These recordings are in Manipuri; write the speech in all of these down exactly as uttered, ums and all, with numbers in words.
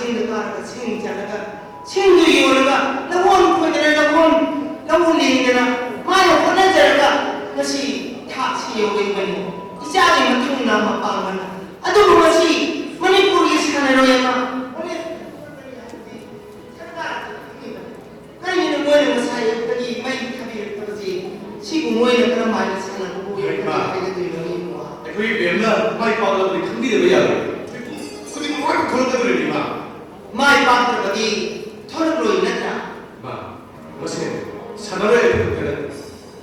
ꯆꯤꯡꯗ ꯀꯥꯔꯒ ꯁꯤꯡ ꯆꯠꯂꯒ ꯁꯤꯡꯗꯨ ꯌꯣꯜꯂꯒ ꯂꯧꯍꯣꯟ ꯈꯣꯏꯗꯅ ꯂꯧꯍꯣꯟ ꯂꯧ ꯂꯤꯡꯗꯅ ꯃꯥꯅ ꯍꯣꯠꯅꯖꯔꯒ ꯉꯁꯤ ꯊꯥꯛꯁꯤ ꯌꯧꯔꯛꯏꯕꯅꯤ꯫ ꯏꯆꯥꯒꯤ ꯃꯊꯧꯅꯥ ꯃꯄꯥꯡꯒꯜ꯫ ꯑꯗꯨꯕꯨ ꯉꯁꯤ ꯃꯅꯤꯄꯨꯔꯒꯤ ꯁꯥꯟꯅꯔꯣꯏ ꯑꯃ ꯀꯔꯤꯒꯤꯅꯣ ꯃꯣꯏꯅ ꯉꯁꯥꯏ ꯑꯌꯨꯛꯇꯒꯤ ꯃꯩ ꯊꯥꯕꯤꯔꯛꯇꯕꯁꯦ? ꯁꯤꯕꯨ ꯃꯣꯏꯅ ꯀꯔꯝꯍꯥꯏꯅ ꯁꯥꯟꯅꯕꯕꯨ ꯍꯩꯃꯥ꯫ ꯍꯥꯏꯒꯗꯣꯏꯅꯣ? ꯑꯩꯈꯣꯏ ꯃꯦꯝꯅ ꯃꯥꯏ ꯄꯥꯛꯂꯕꯗꯤ ꯈꯪꯕꯤꯗꯕ ꯌꯥꯔꯣꯏ꯫ ꯃꯤꯄꯨꯝ ꯈꯨꯗꯤꯡꯃꯛ ꯂꯣꯏꯅ ꯈꯪꯂꯛꯀꯗꯧꯔꯤꯕꯅꯤ ꯃꯥ꯫ ꯃꯥꯏ ꯄꯥꯛꯇ꯭ꯔꯕꯗꯤ ꯊꯣꯛꯂꯛꯂꯣꯏ ꯅꯠꯇ꯭ꯔꯥ? ꯃꯥ, ꯃꯁꯦ ꯁꯥꯟꯅꯔꯣꯏ ꯑꯩꯈꯣꯏ ꯈꯛꯇ ꯅꯠꯇꯦ꯫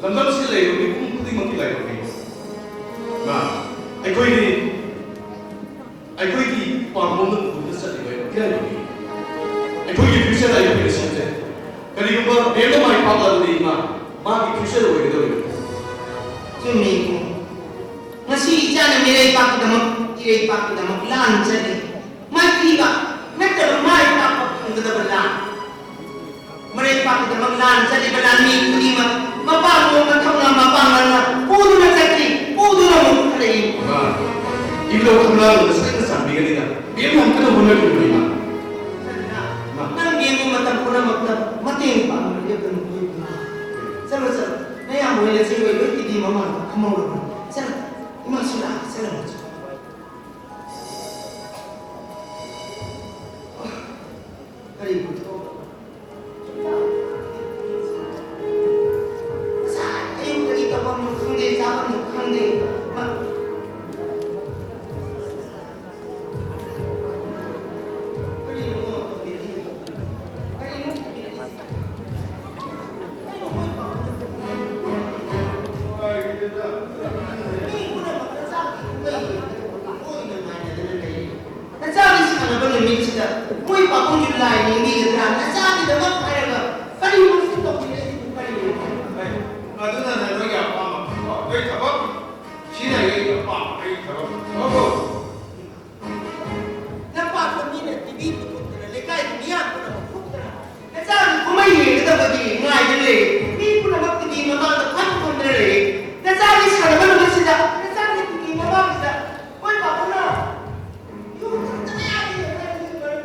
ꯂꯝꯗꯝꯁꯤꯗ ꯂꯩꯔꯤꯕ ꯃꯤꯄꯨꯝ ꯈꯨꯗꯤꯡꯃꯛꯀꯤ ꯂꯥꯏꯕꯛꯅꯤ꯫ ꯃꯥ, ꯑꯩꯈꯣꯏꯗꯤ ꯑꯩꯈꯣꯏꯒꯤ ꯄꯥꯝꯕꯣꯝꯗ ꯄꯨꯗꯨꯅ ꯆꯠꯂꯤꯕ ꯏꯔꯥꯏꯕꯛꯅꯤ꯫ ꯑꯩꯈꯣꯏꯒꯤ future ꯑꯩꯈꯣꯏꯅ ꯁꯦꯝꯖꯩ꯫ ꯀꯔꯤꯒꯨꯝꯕ ꯃꯦꯝꯅ ꯃꯥꯏ ꯄꯥꯛꯂꯕꯗꯤ ꯃꯥ, ꯃꯥꯒꯤ future ꯑꯣꯏꯒꯗꯧꯔꯤꯕꯅꯤ꯫ ꯆꯨꯝꯃꯤ ꯏꯕꯨꯡ꯫ ꯉꯁꯤ ꯏꯆꯥꯅ ꯃꯤꯔꯩꯕꯥꯛꯀꯤꯗꯃꯛ, ꯏꯔꯩꯄꯥꯛꯀꯤꯗꯃꯛ ꯂꯥꯟ ꯆꯠꯂꯤ꯫ ꯃꯥꯏꯊꯤꯕ ꯅꯠꯇꯕ ꯃꯥꯏ ꯄꯥꯛꯄ ꯐꯪꯒꯗꯕ ꯂꯥꯟ꯫ ꯃꯔꯩꯄꯥꯛꯀꯤꯗꯃꯛ ꯂꯥꯟ ꯆꯠꯂꯤꯕ ꯂꯥꯟꯃꯤ ꯈꯨꯗꯤꯡꯃꯛ ꯃꯄꯥꯡꯒꯜ ꯃꯊꯧꯅꯥ ꯃꯄꯥꯡꯒꯜꯅ ꯄꯨꯗꯨꯅ ꯆꯠꯈꯤ, ꯄꯨꯗꯨꯅ ꯑꯃꯨꯛ ꯍꯜꯂꯛꯏ꯫ ꯏꯃꯥ, ꯏꯕꯨꯙꯧ ꯈꯪꯂꯥꯗꯣ ꯉꯁꯥꯏꯅ ꯆꯥꯟꯕꯤꯒꯅꯤꯗ꯫ ꯏꯕꯦꯝꯃ ꯑꯃꯨꯛꯇꯅ ꯍꯣꯠꯅꯕꯤꯌꯨ, ꯏꯃꯥ꯫ ꯏꯃꯥ꯫ ꯅꯪ ꯌꯦꯡꯕ ꯃꯇꯝ ꯄꯨꯝꯅꯃꯛꯇ ꯃꯇꯦꯡ ꯄꯥꯡꯕ ꯂꯦꯞꯀꯅꯨ, ꯏꯃꯥ꯫ ꯆꯠꯂꯣ, ꯆꯠꯂꯣ꯫ ꯅꯌꯥꯝꯕ ꯍꯣꯏ ꯅꯆꯦ ꯍꯣꯏ ꯂꯣꯏ ꯇꯤꯚꯤ ꯃꯃꯥꯡꯗ ꯐꯝꯍꯧꯔꯕꯅꯤ꯫ ꯆꯠꯂꯣ꯫ ꯏꯃꯥꯁꯨ ꯂꯥꯛꯑꯦ, ꯆꯠꯂꯣ, ꯆꯠꯂꯣ꯫ ꯀꯔꯤ ꯄꯨꯊꯣꯛ? ꯉꯁꯥꯏ ꯑꯌꯨꯛꯇꯒꯤ ꯇꯧꯐꯝꯁꯨ ꯈꯪꯗꯦ, ꯆꯥꯐꯝꯁꯨ ꯈꯪꯗꯦ꯫ ꯃꯥ, ꯀꯔꯤꯅꯣ ꯇꯧꯕꯤꯔꯤꯁꯤꯕꯣ? ꯀꯔꯤꯅꯣ ꯇꯧꯕꯤꯔꯤꯁꯤꯕꯣ? ꯀꯩꯅꯣ ꯃꯣꯏ ꯄꯥꯎ? ꯃꯤ ꯄꯨꯝꯅꯃꯛ ꯅꯆꯥꯒꯤ ꯀꯨꯝꯍꯩ ꯌꯦꯡꯕꯗ ꯂꯣꯏꯅ ꯉꯥꯏꯅꯗꯅ ꯂꯩꯔꯤ꯫ ꯅꯆꯥꯒꯤ ꯁꯥꯟꯅꯕ ꯅꯨꯃꯤꯠꯁꯤꯗ ꯃꯣꯏ ꯄꯥꯕꯨꯡꯁꯨ ꯂꯥꯏ ꯅꯤꯡꯕꯤꯒꯗ꯭ꯔꯥ? ꯅꯆꯥꯒꯤꯗꯃꯛ ꯍꯥꯏꯔꯒ ꯀꯔꯤꯅꯣ ꯁꯤ ꯇꯧꯕꯤꯔꯛꯏꯁꯤꯕꯨ? ꯀꯔꯤꯅꯣ? ꯑꯗꯨꯅ ꯅꯣꯏꯒꯤ ꯑꯄꯥꯝꯕ ꯈꯟꯕ꯫ ꯅꯣꯏ ꯊꯕꯛ ꯁꯤꯅ ꯑꯩꯒꯤ ꯑꯄꯥꯝꯕ, ꯑꯩꯒꯤ ꯊꯕꯛ꯫ ꯊꯕꯛ꯫ ꯂꯝꯄꯥꯛꯇ ꯃꯤꯅ ꯇꯤꯚꯤ ꯄꯨꯊꯣꯛꯇꯅ, ꯂꯩꯀꯥꯏꯒꯤ ꯃꯤꯌꯥꯝ ꯄꯨꯝꯅꯃꯛ ꯊꯣꯛꯇꯅ ꯅꯆꯥꯒꯤ ꯀꯨꯝꯍꯩ ꯌꯦꯡꯒꯗꯕꯒꯤ ꯉꯥꯏꯗꯨꯅ ꯂꯩꯔꯦ꯫ ꯃꯤ ꯄꯨꯝꯅꯃꯛ ꯇꯤꯚꯤ ꯃꯃꯥꯡꯗ ꯐꯝ ꯐꯝꯗꯅ ꯂꯩꯔꯦ꯫ ꯅꯆꯥꯒꯤ ꯁꯥꯟꯅꯕ ꯅꯨꯃꯤꯠꯁꯤꯗ, ꯅꯆꯥꯒꯤ ꯇꯤꯚꯤ ꯃꯃꯥꯡꯁꯤꯗ ꯃꯣꯏ ꯄꯥꯕꯨꯡꯅ ꯌꯨ ꯊꯛꯇꯕ ꯌꯥꯗꯦ ꯍꯥꯏꯕꯒꯤ ꯃꯔꯝ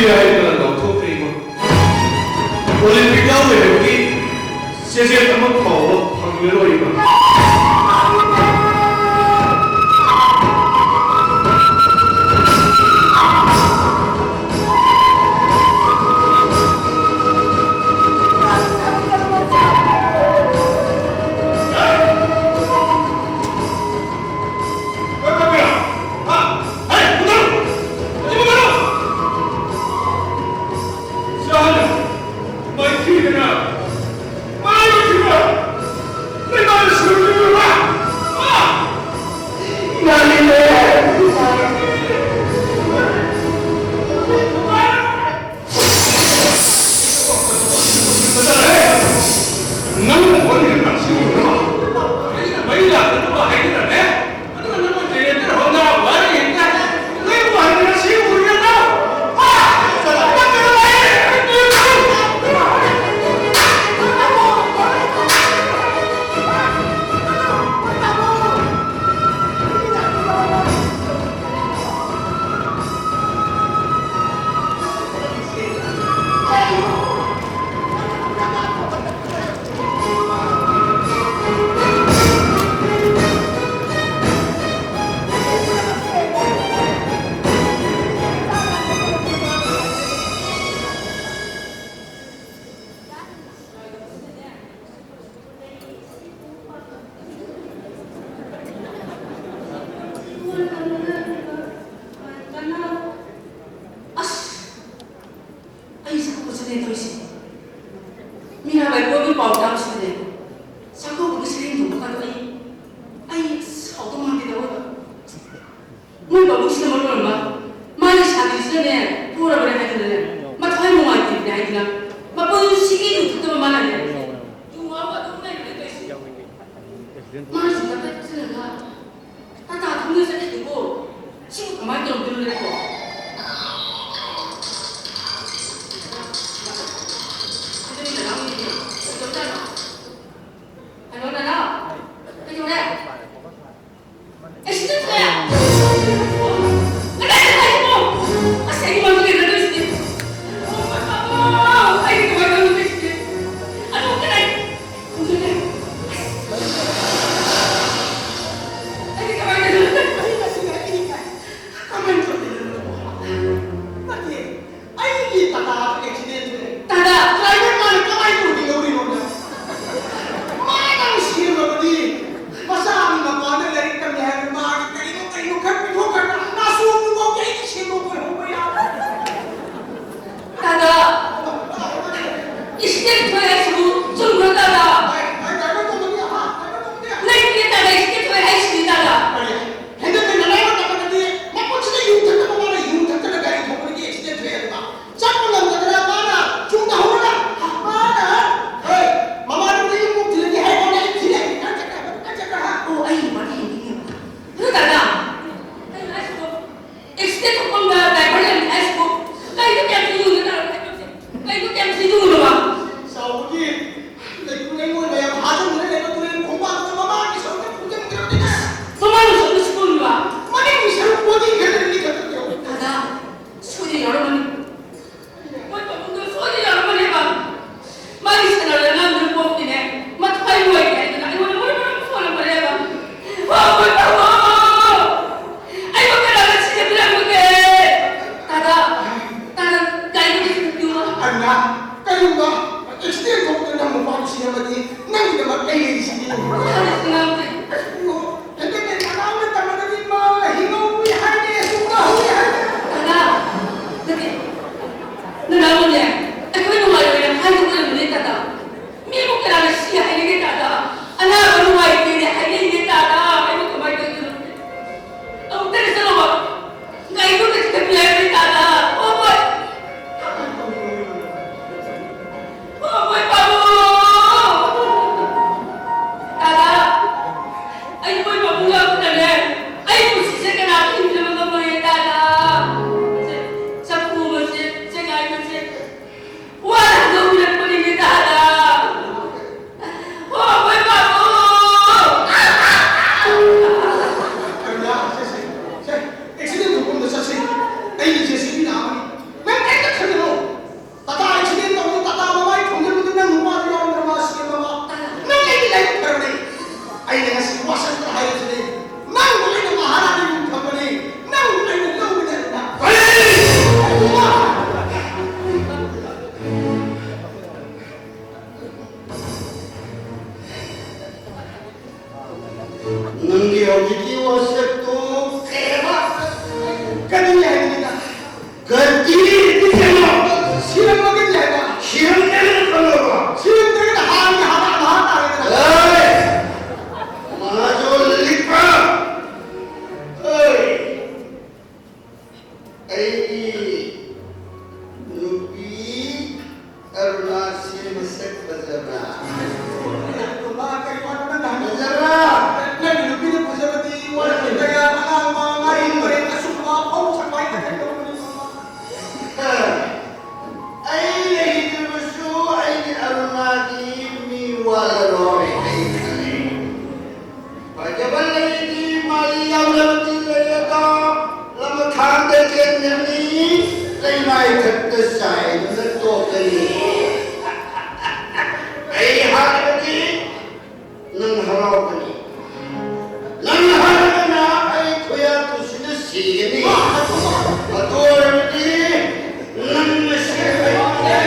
ꯍꯥꯏꯗꯨꯅ ꯂꯥꯎꯊꯣꯛꯈ꯭ꯔꯦ ꯏꯃꯥ꯫ ꯑꯣꯂꯤꯝꯄꯤꯛ ꯌꯥꯎꯔꯣꯏꯗꯕꯒꯤ ꯆꯦꯆꯦꯠ ꯑꯃ ꯐꯥꯎꯕ ꯐꯪꯂꯔꯣꯏ ꯏꯃꯥ꯫ ꯑꯁ! ꯑꯩ ꯆꯥꯛꯈꯨꯝ ꯆꯠꯂꯦ ꯇꯧꯔꯤꯁꯦ꯫ ꯃꯤꯔꯥꯕꯥꯏ ꯀꯣꯏꯕꯒꯤ ꯄꯥꯎ ꯇꯥꯕꯁꯤꯗꯅꯦ, ꯆꯥꯛꯀꯧꯕꯒꯤ ꯁꯔꯦꯡ ꯊꯣꯡꯕ ꯀꯥꯗꯣ ꯑꯩ, ꯑꯩ ꯁꯥꯎꯗꯧ ꯃꯥꯟꯗꯦꯗ ꯑꯑꯣꯏꯕ꯫ ꯃꯣꯏ ꯄꯥꯕꯨꯡꯁꯤꯅ ꯃꯔꯣꯜ ꯑꯃ, ꯃꯥꯒꯤ ꯁꯥꯗꯤꯁꯤꯅꯅꯦ ꯄꯣꯔꯕꯅꯦ ꯍꯥꯏꯗꯅꯅꯦ, ꯃꯊ꯭ꯋꯥꯏ ꯅꯨꯡꯉꯥꯏꯇꯦꯗꯅꯦ ꯍꯥꯏꯗꯅ, ꯃꯄꯣꯠꯇꯨ ꯁꯤꯒꯤ ꯌꯨ ꯊꯛꯇꯕ ꯃꯥꯅꯅꯦ, ꯌꯨ ꯉꯥꯎꯔꯒ ꯑꯗꯨꯝ ꯂꯩꯕꯅꯦ ꯇꯧꯔꯤꯁꯦ꯫ ꯃꯥꯅꯁꯨ ꯇꯞꯇꯥꯏ ꯊꯛꯆꯤꯜꯂꯒ, ꯇꯥꯇꯥ ꯊꯧꯅ ꯆꯠꯈꯤꯗꯨꯕꯨ ꯁꯤꯕꯨ ꯀꯃꯥꯏꯅ ꯇꯧꯔꯝꯗꯣꯏꯅꯣꯅꯦꯀꯣ? ꯇꯥꯕ ꯑꯦꯛꯁꯤꯗꯦꯟ ꯊꯣꯛꯑꯦ꯫ ꯇꯥꯗ꯫ ꯗ꯭ꯔꯥꯏꯚꯔ ꯃꯥꯅ ꯀꯃꯥꯏꯅ ꯇꯧꯔꯤꯅꯣ? ꯃꯥꯅ ꯁꯤꯔꯝꯃꯕꯗꯤ ꯃꯆꯥ ꯑꯃ ꯃꯄꯥꯟꯗ ꯂꯥꯏꯔꯤꯛ ꯇꯝꯃꯤ ꯍꯥꯏꯕ ꯃꯥꯒꯤ ꯀꯔꯤꯅꯣ ꯀꯔꯤꯅꯣ ꯈꯔ ꯄꯤꯊꯣꯛꯈ꯭ꯔꯒ ꯅꯥꯆꯣꯝꯗꯨꯐꯥꯎꯗꯤ ꯑꯩꯒꯤ ꯁꯦꯟꯗꯣꯛ ꯑꯣꯏꯍꯧꯕ ꯌꯥꯕ꯫ ꯇꯥꯗ꯫ ꯑꯦꯛꯁꯤꯗꯦꯟ ꯊꯣꯛꯑꯦ ꯍꯥꯏꯁꯤꯕꯨ ꯆꯨꯝꯕ꯭ꯔꯣ ꯇꯥꯗ? ꯍꯥꯏ, ꯍꯥꯏ, ꯗ꯭ꯔꯥꯏꯚꯔ ꯇꯧꯕꯅꯤ, ꯑꯍꯥ, ꯗ꯭ꯔꯥꯏꯚꯔ ꯇꯧꯕꯅꯤ꯫ ꯂꯩꯇꯦ ꯇꯥꯗ, ꯑꯦꯛꯁꯤꯗꯦꯟ ꯊꯣꯛꯑꯦ ꯍꯥꯏꯁꯤꯗꯤ ꯇꯥꯗ꯫ ꯀꯔꯤ? ꯍꯦꯟꯗꯜꯃꯦꯟ ꯅꯅꯥꯏ ꯃꯇꯝ ꯑꯃꯗꯗꯤ ꯃꯈꯨꯠꯁꯤꯗ ꯌꯨ ꯊꯛꯇꯕ ꯃꯥꯅ ꯌꯨ ꯊꯛꯇꯅ ꯒꯥꯔꯤ ꯊꯧꯕꯗꯒꯤ ꯑꯦꯛꯁꯤꯗꯦꯟ ꯊꯣꯛꯑꯦ ꯍꯥꯏꯕ꯫ ꯆꯠꯄ ꯉꯝꯗꯗꯅ ꯃꯥꯅ ꯆꯨꯝꯅ ꯍꯧꯔꯒ ꯃꯥꯅ, ꯍꯣꯏ, ꯃꯃꯥꯟꯅꯕꯗ ꯌꯨꯝ ꯊꯤꯜꯂꯒꯦ ꯍꯥꯏꯕ ꯋꯥꯅꯤ, ꯑꯩ ꯊꯤꯜꯂꯦ, ꯅꯪ ꯆꯠꯈ꯭ꯔ, ꯅꯪ ꯆꯠꯈ꯭ꯔ, ꯍꯥ? ꯑꯣ, ꯑꯩ ꯋꯥꯔꯤ ꯂꯤꯅꯤꯡꯉꯦꯕ꯫ ꯑꯗꯨ ꯇꯥꯗ, ꯀꯩꯅꯣ ꯍꯥꯏꯁꯤꯕꯣ? ꯑꯦꯛꯁꯤꯗꯦꯟ ꯊꯣꯛꯐꯝꯗ ꯗ꯭ꯔꯥꯏꯚꯔ ꯂꯩꯔꯝꯃꯤ ꯍꯥꯏꯁꯤꯕꯣ? ꯀꯩꯅꯣ ꯀꯌꯥꯝ ꯊꯤꯅ ꯌꯨꯝꯗ ꯇꯥꯔꯛꯄ ꯍꯥꯏꯕꯁꯦ? ꯀꯩꯅꯣ ꯀꯌꯥꯝ ꯊꯤꯅ ꯌꯨꯝꯗ? ꯆꯥꯎꯕꯒꯤ ꯂꯩꯀꯣꯜ ꯂꯩꯉꯣꯏ ꯃꯌꯥꯝ ꯍꯥꯖꯤꯟꯗꯨꯅ ꯂꯩꯕ ꯇꯨꯔꯦꯜ ꯈꯣꯡꯕꯥꯜꯗꯨꯗ ꯃꯃꯥꯡꯒꯤ ꯁꯔꯨꯛꯇ ꯐꯨꯖꯤꯟꯈ꯭ꯔꯕꯅꯤꯅ꯫ ꯃꯃꯥꯡꯒꯤ ꯁꯔꯨꯛꯇ ꯁꯤꯠꯄ ꯑꯣꯏꯔꯤꯕ? ꯃꯅꯤꯡꯒꯤ ꯁꯔꯨꯛ ꯄꯣꯗꯤ ꯈꯔ ꯂꯩꯔꯝꯃꯤ ꯈꯛꯇ ꯇꯧꯔꯦ꯫ ꯇꯥꯗ, ꯁꯣꯏꯗꯅ ꯌꯥꯎꯔꯝꯃꯅꯤ꯫ ꯃꯣꯏ ꯄꯥꯕꯨꯡꯗꯣ ꯁꯣꯏꯗꯅ ꯌꯥꯎꯔꯝꯃꯅꯦꯕ꯫ ꯃꯥꯒꯤ ꯁꯦꯟꯅꯔꯗ ꯑꯉꯥꯡꯗꯨꯅ ꯄꯣꯛꯇꯤꯅꯦ, ꯃꯊ꯭ꯋꯥꯏ ꯅꯨꯡꯉꯥꯏꯇꯦ ꯍꯥꯏꯗꯅ ꯑꯩꯉꯣꯟꯗ ꯃꯔꯨ ꯃꯔꯨ ꯐꯣꯟ ꯅꯝꯕꯔ ꯂꯩꯔꯕ꯫ ꯍꯣ, ꯃꯣꯏ ꯄꯥꯕꯨꯡ! ꯑꯩꯕꯨ ꯀꯅꯥꯅ ꯁꯤꯖꯤꯟꯅꯕꯤꯔꯝꯃꯒꯦ? ꯇꯥꯗ, ꯇꯥꯗ, ꯒꯥꯔꯤꯗꯣ ꯈꯤꯇꯪ ꯄꯤꯌꯨ꯫ ꯑꯔꯨꯅꯥ, ꯀꯔꯤꯒꯨꯝꯕ ꯑꯦꯛꯁꯤꯗꯦꯟ ꯊꯣꯛꯇꯅ ꯅꯪ ꯅꯨꯄꯥꯗꯨ ꯁꯤꯔꯝꯃꯗꯤ ꯅꯪꯒꯤꯗꯃꯛ ꯑꯩ ꯂꯩꯔꯤꯁꯤꯗꯤ꯫ ꯇꯥꯗ, ꯁꯤ ꯉꯥꯡꯗꯦ꯫ ꯍꯟꯗꯛꯀꯤ ꯑꯉꯥꯡꯅ ꯇꯝꯃꯒꯗꯤ ꯃꯥ ꯍꯤꯡꯍꯧꯏ ꯍꯥꯏꯅꯤ, ꯁꯨꯝ ꯉꯥꯍꯧꯏ ꯍꯥꯏꯅꯤ꯫ ꯇꯥꯗ, ꯅꯠꯇꯦ꯫ ꯅꯅꯥꯎꯅꯅꯦ, ꯑꯩꯈꯣꯏ ꯅꯨꯡꯉꯥꯏꯔꯣꯏꯅ ꯍꯥꯏꯗꯣꯛꯀꯗꯕꯅꯦ, ꯇꯥꯗ꯫ ꯃꯤꯕꯨ ꯀꯅꯥꯅ ꯁꯤ ꯍꯥꯏꯅꯒꯦ, ꯇꯥꯗ? ꯑꯅꯥꯕ ꯅꯨꯡꯉꯥꯏꯇꯦꯅꯦ ꯍꯥꯏꯅꯩꯅꯦ, ꯇꯥꯗ꯫ ꯑꯩꯕꯨ ꯀꯃꯥꯏꯅ ꯇꯧꯗꯣꯏꯅꯣ? ꯑꯃꯨꯛꯇꯗꯤ ꯆꯠꯂꯣꯕ꯫ ꯒꯥꯔꯤꯗꯨ ꯀꯩꯁꯨ ꯊꯝꯕꯤꯔꯝꯃꯦ, ꯇꯥꯗ꯫ ꯍꯣꯏ, ꯍꯣꯏ꯫ ꯍꯣꯏ, ꯍꯣꯏ, ꯄꯥꯕꯨꯡ꯫ ꯇꯥꯗ꯫ ꯃꯥꯏꯊꯛꯇ ꯆꯥꯏꯗꯨꯅ ꯇꯣꯛꯀꯅꯤ꯫ ꯑꯩ ꯍꯥꯏꯔꯒꯗꯤ ꯅꯪ ꯍꯔꯥꯎꯒꯅꯤ꯫ ꯅꯪ ꯍꯥꯏꯔꯒꯅ ꯑꯩ ꯈꯨꯌꯥꯇꯨꯁꯤꯗ ꯁꯤꯒꯅꯤ꯫ ꯑꯗꯨ ꯑꯣꯏꯔꯕꯗꯤ ꯅꯪ ꯉꯁꯤ ꯑꯩꯉꯣꯟꯗ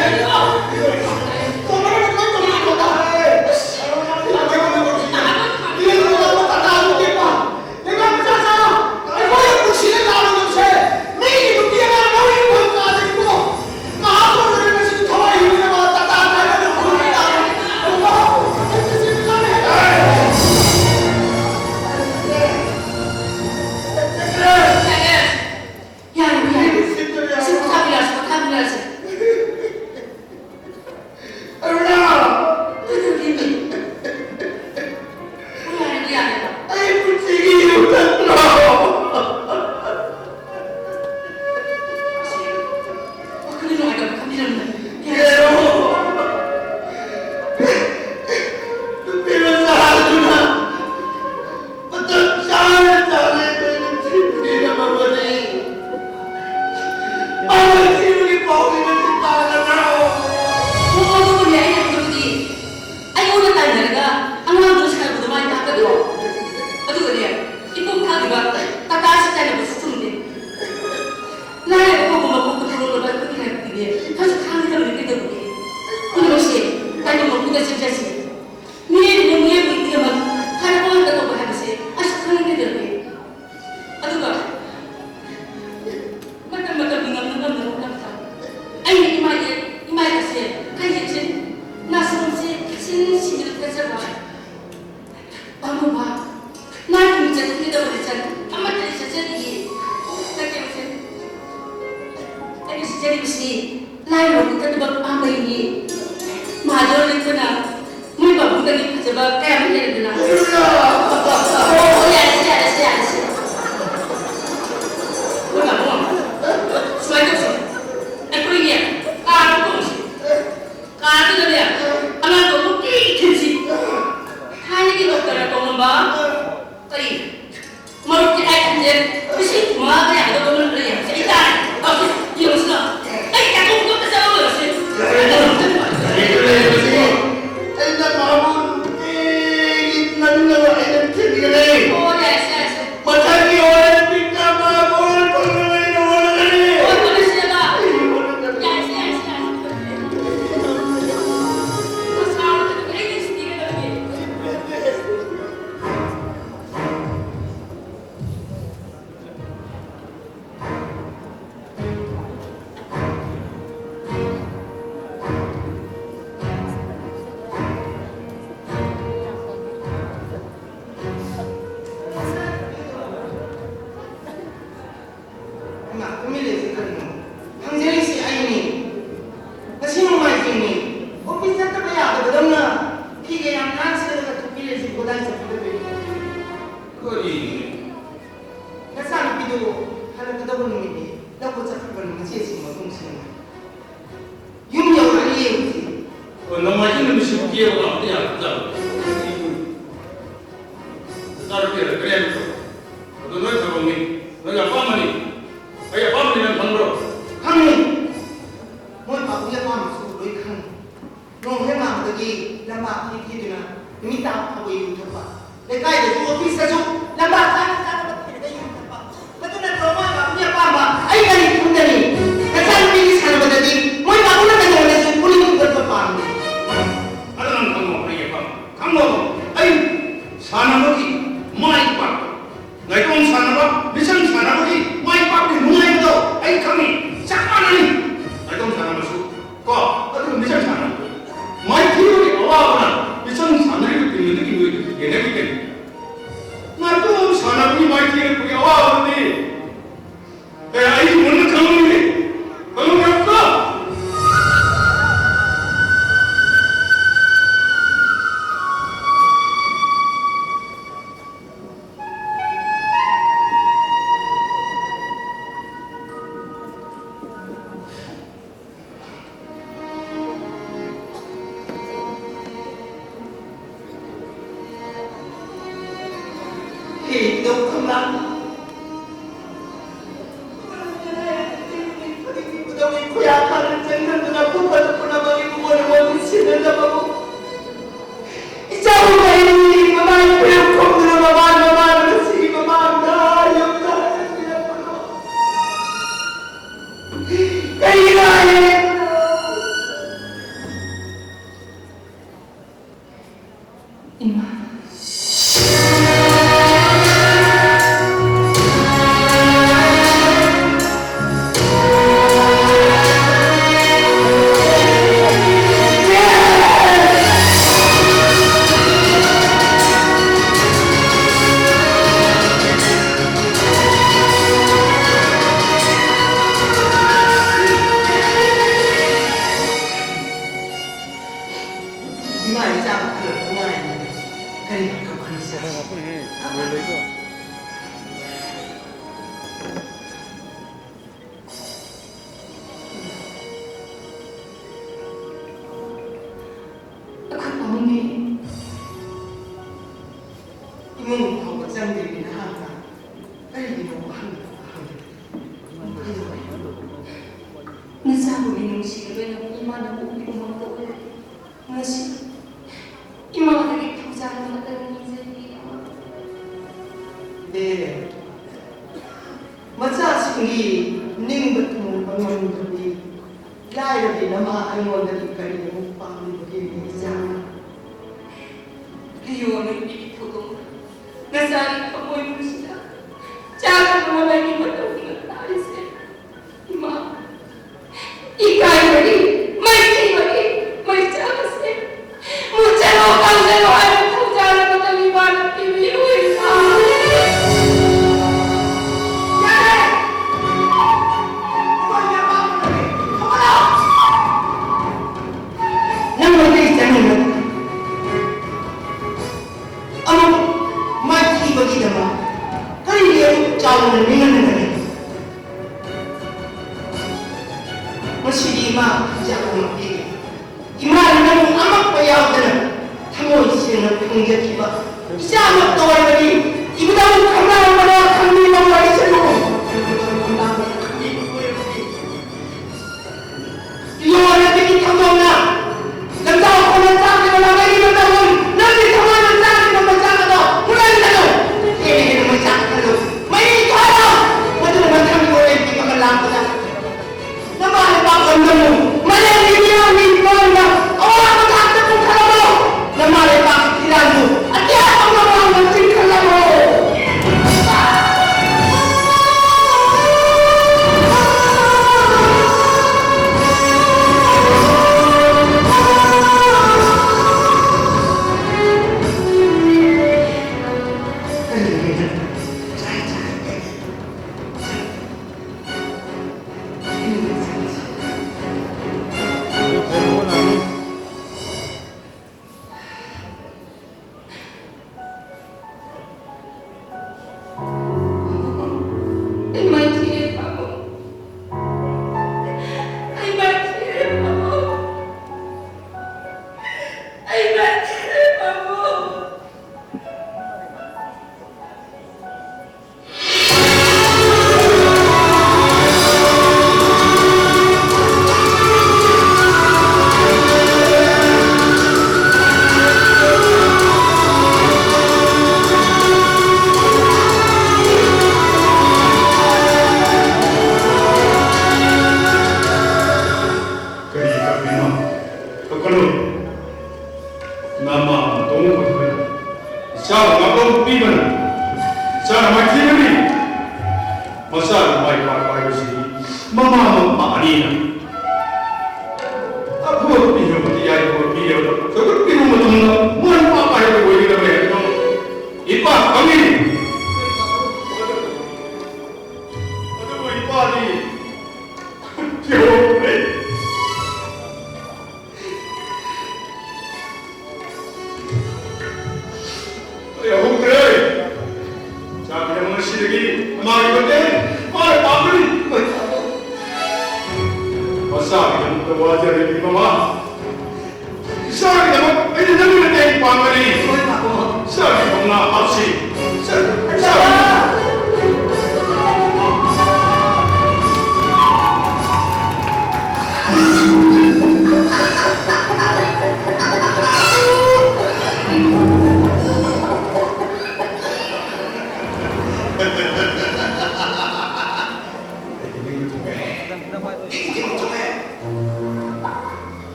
ꯌꯥꯔꯦ, ꯌꯥꯔꯦ꯫ ꯁꯤ ꯄꯣꯊꯥꯕꯤꯔꯛꯑꯁꯤ, ꯄꯣꯊꯥꯕꯤꯔꯛꯑꯁꯤ꯫ ꯑꯔꯨꯅꯥ! ꯀꯩꯗꯧꯔꯒꯦꯃꯤ? ꯌꯥꯔꯦ, ꯌꯥꯔꯦ꯫ ꯑꯩ ꯄꯨꯟꯁꯤꯒꯤ ꯌꯨꯝ ꯅꯠꯇ꯭ꯔꯣ? ꯋꯥꯈꯜ ꯅꯨꯡꯉꯥꯏꯇꯕ ꯈꯟꯕꯤꯔꯝꯅꯨ꯫ ꯌꯥꯔꯦ꯫ ꯅꯨꯄꯤ ꯃꯆꯥꯗꯨꯅ ꯃꯇꯝ ꯆꯥꯅ ꯆꯥꯅ ꯑꯩꯈꯣꯏꯕꯨ ꯊꯤꯟꯕꯤꯔꯝꯃꯕꯅꯤ꯫ ꯃꯥꯅ ꯊꯤꯕꯒꯤ ꯄꯥꯎꯗꯤ ꯅꯪꯗꯤ ꯇꯥꯒꯗ꯭ꯔꯣ? ꯑꯣ, ꯑꯗꯨꯕꯨꯅꯦ ꯑꯩꯅ ꯍꯥꯏꯕꯗꯤ, ꯑꯩꯉꯣꯟꯗ ꯇꯥꯏꯅꯔꯒ ꯑꯉꯥꯡꯗꯨ ꯁꯥꯟꯅꯕꯗꯣ ꯃꯥꯏ ꯇꯥꯛꯀꯗ꯭ꯔꯣ? ꯑꯗꯨꯒꯅꯦ, ꯏꯄꯣꯛ ꯊꯥꯈꯤꯕ ꯇꯥꯇꯥꯁꯤ ꯇꯥꯏꯅꯕꯁꯨ ꯆꯨꯝꯗꯦ꯫ ꯂꯥꯏꯔꯕ ꯀꯧꯕ ꯃꯄꯣꯛꯇ ꯄꯣꯛꯂꯛꯂꯕ ꯑꯩꯈꯣꯏꯒꯤ ꯂꯥꯏꯕꯛꯇꯤꯅꯦ ꯈꯔꯁꯨ ꯈꯥꯡꯒꯗꯕꯅꯤ ꯀꯩꯗꯧꯔꯒꯦ? ꯄꯨꯝꯅꯃꯛꯁꯦ ꯇꯥꯏꯕꯪ ꯃꯄꯨꯗ ꯆꯦꯟꯖꯁꯤ꯫ ꯃꯤꯑꯣꯏꯕꯅ ꯃꯤꯑꯣꯏꯕꯒꯤꯗꯃꯛ ꯐꯅꯕ ꯉꯥꯛꯇ ꯇꯧꯕ ꯍꯥꯏꯕꯁꯦ ꯑꯁꯨꯛ ꯈꯪꯉꯤ ꯀꯩꯗꯧꯔꯒꯦ? ꯑꯗꯨꯒ ꯃꯇꯝ ꯃꯇꯝꯒꯤ ꯉꯝꯅ ꯉꯝꯅꯕ ꯍꯣꯠꯅꯕꯗ ꯑꯩꯅ ꯏꯃꯥ ꯏꯃꯥ ꯑꯁꯦ ꯈꯔ ꯌꯦꯡꯁꯤꯟ, ꯅꯥꯁꯣꯝꯁꯦ ꯁꯤꯟ ꯁꯤꯟꯗꯨꯅ ꯊꯥꯖꯕ꯫ ꯄꯥꯝꯃꯨꯕ, ꯅꯥꯏ ꯅꯨꯃꯤꯠ ꯆꯠꯈꯤꯒꯗꯕ ꯂꯤꯆꯠ ꯑꯃꯠꯇ ꯆꯠꯆꯗꯤꯌꯦ꯫ ꯅꯠꯇꯦ, ꯅꯠꯇꯦ꯫ ꯑꯩꯅ ꯁꯤꯖꯔꯤꯕꯁꯤ ꯂꯥꯏꯔꯕ ꯀꯠꯇꯕ ꯄꯥꯝꯕꯩꯅꯤ꯫ ꯃꯍꯥꯖꯣꯟ ꯂꯩꯇꯅ ꯃꯣꯏ ꯄꯥꯕꯨꯡꯗꯒꯤ ꯐꯖꯕ ꯀꯌꯥ ꯑꯃ ꯂꯩꯔꯗꯅ꯫ ꯑꯣ, ꯌꯥꯔꯦ, ꯌꯥꯔꯦ, ꯌꯥꯔꯦ꯫ ꯃꯣꯏ ꯄꯥꯕꯨꯡ, ꯁꯨꯃꯥꯏꯅ ꯇꯧꯁꯤ꯫ ꯑꯩꯈꯣꯏꯒꯤ ꯀꯥꯔ ꯇꯣꯡꯁꯤ꯫ ꯀꯥꯔꯗꯨꯗꯅꯦ, ꯑꯉꯥꯡꯗꯣ ꯅꯨꯡꯇꯤꯒꯤ ꯊꯤꯟꯁꯤ꯫ ꯊꯥꯏꯅꯒꯤ ꯗꯣꯛꯇꯔꯅ ꯇꯣꯡꯉꯝꯕ ꯀꯔꯤ? ꯃꯔꯨꯞꯀꯤ ꯑꯥꯏ ꯍꯟꯗ꯭ꯔꯦꯠ ꯂꯤꯁꯤꯡ ꯃꯉꯥ ꯀꯌꯥꯗꯣ ꯇꯣꯡꯉꯝꯕ ꯂꯩ ꯍꯥꯏꯕꯁꯦ ꯑꯩ ꯇꯥꯔꯦ꯫ ꯇꯧꯁꯤ, ꯌꯦꯡꯉꯨꯁꯤ ꯂꯥꯎ꯫ ꯃꯤꯁꯤꯕꯨ ꯀꯦꯕ ꯉꯥꯛꯇ ꯌꯥꯔꯛꯇ꯭ꯔꯕ? ꯗꯔꯀꯥꯔ ꯂꯩꯔꯛꯇ꯭ꯔꯦ ꯍꯥꯏꯕꯗꯣ꯫ ꯑꯗꯨ ꯅꯣꯏ ꯊꯕꯛꯅꯤ, ꯅꯣꯏ ꯑꯄꯥꯝꯕꯅꯤ꯫ ꯑꯩ ꯑꯄꯥꯝꯕꯅꯤ ꯅꯪ ꯈꯪꯕ꯭ꯔꯣ? ꯈꯪꯉꯤ꯫ ꯃꯣꯏ ꯄꯥꯕꯨꯡꯒꯤ ꯑꯄꯥꯝꯕꯁꯨ ꯂꯣꯏ ꯈꯪꯉꯤ꯫ ꯅꯣꯡ ꯍꯦꯛ ꯉꯥꯟꯕꯗꯒꯤ ꯂꯝꯕꯥ ꯊꯤ ꯊꯤꯗꯨꯅ ꯅꯨꯃꯤꯠ ꯇꯥꯕ ꯐꯥꯎꯕ ꯌꯨ ꯊꯛꯄ꯫ ꯂꯩꯀꯥꯏꯗꯁꯨ ꯑꯣꯐꯤꯁꯇꯁꯨ ꯂꯝꯕꯥ ꯆꯥꯅ ꯆꯥꯅꯕ ꯊꯤꯔꯒ ꯌꯨ ꯊꯛꯄ꯫ ꯃꯗꯨ ꯅꯠꯇ꯭ꯔꯣ ꯃꯣꯏ ꯄꯥꯕꯨꯡꯒꯤ ꯑꯄꯥꯝꯕ? ꯑꯩ ꯀꯔꯤ ꯈꯪꯒꯅꯤ? ꯅꯆꯥꯅꯨꯄꯤꯒꯤ ꯁꯥꯟꯅꯕꯗꯗꯤ ꯃꯣꯏ ꯄꯥꯕꯨꯡꯅ ꯀꯩꯗꯧꯉꯩꯗꯁꯨ ꯄꯨꯛꯅꯤꯡ ꯊꯧꯒꯠꯄ ꯄꯥꯝꯃꯤ꯫ ꯑꯗꯨ ꯅꯪ ꯈꯪꯉꯣ, ꯑꯩꯒꯤ ꯑꯄꯥꯝꯕ꯫ ꯈꯪꯉꯣ, ꯑꯩ ꯁꯥꯟꯅꯕꯒꯤ ꯃꯥꯏ ꯄꯥꯛꯄ꯫ ꯅꯥꯏꯇꯣꯝ ꯁꯥꯟꯅꯕ, ꯃꯤꯆꯪ ꯁꯥꯟꯅꯕꯒꯤ ꯃꯥꯏ ꯄꯥꯛꯄꯒꯤ ꯅꯨꯡꯉꯥꯏꯕꯗꯣ ꯑꯩ ꯈꯪꯉꯤ꯫ ꯆꯞ ꯃꯥꯟꯅꯩ꯫ ꯅꯥꯏꯇꯣꯝ ꯁꯥꯟꯅꯕꯁꯨ ꯀꯣ, ꯑꯗꯨꯒ ꯃꯤꯆꯪ ꯁꯥꯟꯅꯕ꯫ ꯃꯥꯏꯊꯤꯕꯒꯤ ꯑꯋꯥꯕꯅ ꯃꯤꯆꯪ ꯁꯥꯟꯅꯔꯤꯕ ꯇꯤꯝ ꯑꯗꯨꯒꯤ ꯃꯤꯑꯣꯏꯗꯨ ꯌꯦꯡꯅꯈꯤꯒꯅꯤ꯫ ꯅꯥꯏꯇꯣꯝ ꯁꯥꯟꯅꯕꯒꯤ ꯃꯥꯏꯊꯤꯔꯛꯄꯒꯤ ꯑꯋꯥꯕꯗꯤ ꯀꯌꯥ ꯑꯩ ꯃꯨꯟꯅ ꯈꯪꯂꯝꯃꯤ꯫ ꯈꯪꯂꯝꯃꯤ꯫ ꯍꯦ ꯏꯕꯨꯙꯧ ꯀꯪꯂꯥ, ꯈꯨꯌꯥ ꯊꯥꯗꯅ ꯆꯪꯁꯤꯟꯗꯨꯅ ꯄꯨꯝꯕꯗ ꯄꯨꯝꯅꯃꯛ ꯏꯕꯨꯡꯉꯣꯅ ꯃꯣꯏꯕꯨ ꯁꯤꯟꯅꯅꯕꯕꯨ ꯏꯆꯥꯕꯨ ꯀꯔꯤꯒꯤ ꯃꯃꯥꯏ ꯄꯨꯔꯦꯝ ꯈꯨꯝꯗꯨꯅ ꯃꯃꯥꯟ ꯃꯃꯥꯟ ꯃꯁꯤꯒꯤ ꯃꯃꯥꯡꯗ ꯌꯨꯝꯗ ꯍꯟꯖꯤꯜꯂꯛꯄꯅꯣ? ꯀꯔꯤꯒꯤꯅꯣ ꯍꯥꯏꯔꯦ? ꯏꯃꯥ꯫ ꯐꯥꯎꯕ ꯆꯪꯗꯦ ꯅꯍꯥꯛꯅ꯫ ꯀꯔꯤꯒꯤꯅꯣ ꯑꯍꯟ ꯑꯍꯟ? ꯅꯆꯥꯕꯨ ꯃꯤꯅꯨꯡꯁꯤꯒ ꯂꯣꯏꯅꯕ ꯏꯃꯥꯅ ꯄꯣꯛꯄꯤꯕ ꯃꯛꯇ ꯑꯣꯏꯔꯦ꯫ ꯉꯁꯤ ꯏꯃꯥꯗꯒꯤ ꯊꯧꯖꯥꯜ ꯑꯃꯠꯇ ꯅꯤꯖꯔꯤ꯫ ꯑꯦ, ꯃꯆꯥꯁꯤꯡꯒꯤ ꯅꯤꯡꯕ ꯊꯨꯡꯍꯟꯕ ꯉꯝꯗ꯭ꯔꯕꯗꯤ ꯂꯥꯏꯔꯕꯤ ꯅꯃꯥ ꯑꯩꯉꯣꯟꯗꯒꯤ ꯀꯔꯤ ꯑꯃꯨꯛ ꯄꯥꯝꯂꯤꯕꯒꯦ ꯏꯆꯥ? ꯂꯤꯌꯣ ꯅꯨꯄꯤꯒꯤ ꯊꯧꯗꯣꯡ ꯅꯆꯥꯒꯤ ꯊꯃꯣꯏ ꯅꯨꯡꯁꯤꯅ ꯆꯥꯛ ꯊꯣꯡꯅꯕꯒꯤ ꯃꯇꯧ ꯇꯥꯔꯤꯁꯦ꯫ ꯏꯃꯥ, ꯏꯀꯥꯏꯕꯒꯤ, ꯃꯥꯏꯊꯤꯕꯒꯤ, ꯃꯩꯆꯥꯛ ꯑꯁꯦ ꯃꯨꯠꯆꯔꯣ, ꯀꯪꯖꯔꯣ ꯍꯥꯏꯕ ꯊꯧꯖꯥꯜ ꯑꯃꯠꯇ ꯏꯃꯥꯅ ꯄꯤꯕꯤꯔꯣꯏ, ꯏꯃꯥ꯫ ꯌꯥꯔꯦ! ꯅꯪ ꯃꯩꯇꯩ ꯆꯪꯉꯤꯕ ꯑꯃ ꯃꯥꯏꯊꯤꯕꯒꯤꯗꯃꯛ ꯀꯔꯤꯒꯤ ꯑꯗꯨꯛ ꯆꯥꯎꯅ ꯅꯤꯡꯍꯟꯅꯒꯅꯤ? ꯉꯁꯤꯗꯤ ꯏꯃꯥ ꯍꯤꯟꯖꯥꯡ ꯑꯃ ꯄꯤꯔꯤ꯫ ꯏꯃꯥꯅ ꯅꯪ ꯑꯃꯛꯄ ꯌꯥꯎꯗꯅ ꯊꯃꯣꯏ ꯁꯦꯡꯅ ꯈꯪꯖꯈꯤꯕ ꯏꯆꯥꯃꯛꯇ ꯑꯣꯏꯕꯒꯤ ꯏꯕꯨꯙꯧ ꯈꯪꯅꯔꯝꯕꯗ ꯈꯪꯕꯤꯕ ꯑꯣꯏꯁꯅꯨ꯫ ꯏꯕꯨꯙꯧ ꯈꯪꯕꯤꯕ ꯑꯣꯏꯔꯕꯗꯤ ꯄꯤꯌꯣ ꯅꯠꯇꯦ ꯏꯊꯛꯂꯣꯝꯅ ꯂꯝꯖꯥꯎ ꯈꯣꯡꯅ ꯆꯥꯛꯅꯕ ꯂꯥꯛꯂꯛꯏꯕ ꯇꯧꯐꯝ ꯅꯪꯒꯤ ꯊꯃꯣꯏꯅ ꯆꯥꯛꯅꯕ ꯃꯆꯥꯛ ꯑꯗꯣ ꯍꯨꯔꯥꯟꯒꯅꯨ꯫ ꯍꯦꯟꯅ ꯍꯦꯟꯅ ꯃꯩ ꯆꯥꯛꯍꯜꯂꯨ꯫ ꯃꯩ ꯊꯥꯔꯣ꯫ ꯃꯗꯨꯅ ꯃꯊꯪꯒꯤ ꯋꯥꯔꯦꯞ ꯄꯤꯕꯒ ꯂꯥꯛꯄꯗ ꯅꯃꯥ ꯅꯄꯥ ꯑꯣꯟꯒꯅꯨ꯫ ꯃꯥꯂꯦꯝꯒꯤ ꯃꯤꯔꯣꯜꯒꯤ ꯐꯤꯕꯝꯗ ꯑꯋꯥꯡꯕ ꯊꯥꯛꯇ ꯄꯨꯈꯠꯂꯝꯃꯨ꯫ ꯅꯃꯥ ꯂꯩꯕꯥꯛꯀꯤ ꯐꯤꯔꯥꯜꯕꯨ ꯑꯇꯤꯌꯥ ꯄꯥꯛꯅ ꯋꯥꯡꯅ ꯆꯤꯡꯈꯠꯂꯝꯃꯨ꯫ ꯄꯤꯕꯅ ꯆꯥꯅ ꯃꯥꯏꯊꯤꯕꯅꯤ꯫ ꯃꯆꯥꯅ ꯃꯥꯏ ꯄꯥꯛꯄ ꯍꯥꯏꯕꯁꯤꯗꯤ ꯃꯃꯥ ꯃꯄꯥ ꯑꯅꯤꯅ ꯑꯐꯕ ꯄꯤꯅꯕꯗꯤ ꯌꯥꯏꯐꯕ ꯄꯤꯔꯕ ꯊꯧꯒꯠꯄꯤꯕ ꯃꯇꯝꯗ ꯃꯥꯏ ꯄꯥꯛꯄ ꯍꯥꯏꯕꯗꯨ ꯑꯣꯏꯒꯗꯕꯅꯤ ꯍꯥꯏꯕꯗꯨ ꯏꯄꯥ ꯈꯪꯏ꯫ ꯑꯗꯨꯕꯨ ꯏꯄꯥꯗꯤ ꯌꯧꯔꯛꯇ꯭ꯔꯦ꯫ ꯑꯩ ꯍꯧꯗ꯭ꯔꯦ꯫ ꯆꯥꯕꯤꯔꯕ ꯉꯁꯤꯗꯒꯤ ꯃꯥꯒꯤ ꯃꯇꯦꯡ ꯃꯥꯅ ꯄꯥꯡꯒꯅꯤ꯫ ꯃꯆꯥꯒꯤꯗꯃꯛꯇ ꯋꯥꯖꯔꯤꯕꯤ ꯃꯃꯥ, ꯏꯆꯥꯒꯤꯗꯃꯛ ꯑꯩꯅ ꯅꯪꯒꯤ ꯃꯇꯦꯡ ꯄꯥꯡꯒꯅꯤ꯫ ꯏꯆꯥꯒꯤ ꯊꯧꯅꯥ ꯍꯥꯞꯁꯤ꯫ ꯏꯆꯥꯒꯤ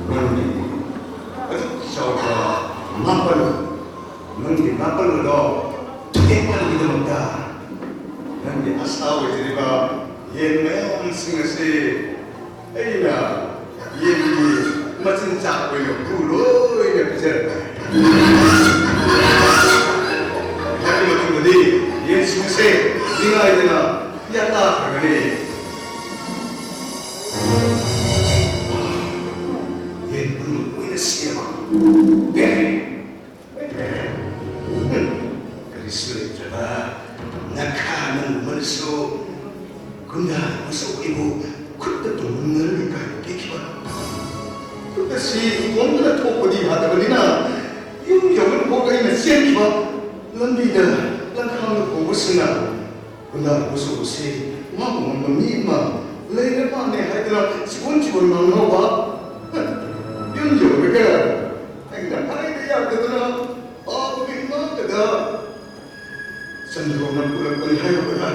ꯅꯪꯒꯤ ꯑꯗꯨꯛ ꯆꯥꯎꯕ ꯃꯥꯄꯜ, ꯅꯪꯒꯤ ꯃꯥꯄꯜ ꯑꯗꯣ ꯊꯨꯗꯦꯛꯅꯕꯒꯤꯗꯃꯛꯇ ꯅꯪꯒꯤ ꯑꯁꯥ ꯑꯣꯏꯖꯔꯤꯕ ꯌꯦꯟ ꯃꯌꯥꯝꯁꯤꯡ ꯑꯁꯤ ꯑꯩꯅ ꯌꯦꯟꯒꯤ ꯃꯆꯤꯟꯖꯥꯛ ꯑꯣꯏꯅ ꯍꯨ ꯂꯣꯏꯅ ꯄꯤꯖꯔꯛꯀꯦ꯫ ꯃꯗꯨꯒꯤ ꯃꯇꯨꯡꯗꯗꯤ ꯌꯦꯟꯁꯤꯡ ꯑꯁꯦ ꯅꯤꯡꯉꯥꯏꯗꯅ ꯌꯥꯇꯥꯈ꯭ꯔꯒꯅꯤ꯫ ꯌꯦꯟ ꯄꯨꯝꯅꯃꯛ ꯂꯣꯏꯅ ꯁꯤꯔꯕ? ꯄꯦꯟꯂꯦ꯫ ꯀꯔꯤꯁꯨ ꯂꯩꯇ꯭ꯔꯕ ꯅꯈꯥ ꯅꯪ ꯑꯃꯅꯁꯨ ꯒꯨꯟꯗꯥ ꯑꯃꯁꯨ ꯑꯩꯕꯨ ꯈꯨꯠꯇ ꯇꯨꯝꯍꯟꯅꯔꯒ ꯀꯥꯏꯕ ꯄꯤꯈꯤꯕ꯫ ꯈꯨꯠ ꯑꯁꯤ ꯀꯣꯟꯗꯨꯅ ꯊꯣꯛꯄꯗꯤ ꯌꯥꯗꯕꯅꯤꯅ ꯌꯨꯝ ꯌꯧꯅꯕ ꯑꯩꯅ ꯆꯦꯟꯈꯤꯕ꯫ ꯂꯝꯕꯤꯗ ꯂꯝꯈꯥꯡꯗ ꯄꯨꯕꯁꯤꯡꯅ ꯒꯨꯟꯗꯥ ꯃꯆꯨ ꯑꯁꯤ ꯃꯥꯕꯨ ꯉꯝꯕ ꯃꯤ ꯑꯃ ꯂꯩꯔ ꯃꯥꯜꯂꯦ ꯍꯥꯏꯗꯨꯅ ꯆꯤꯕꯣꯟ ꯆꯤꯕꯣꯟ ꯉꯥꯡꯅꯍꯧꯕ꯫ ꯌꯨꯝ ꯌꯧꯔꯒ ꯑꯩꯅ ꯍꯥꯏꯕ ꯌꯥꯗꯗꯅ ꯄꯥꯕꯒꯤ ꯏꯃꯥꯗ ꯆꯟꯗ꯭ꯔꯣꯅ ꯄꯨꯔꯛꯄꯅꯤ ꯍꯥꯏꯔꯨꯕꯗ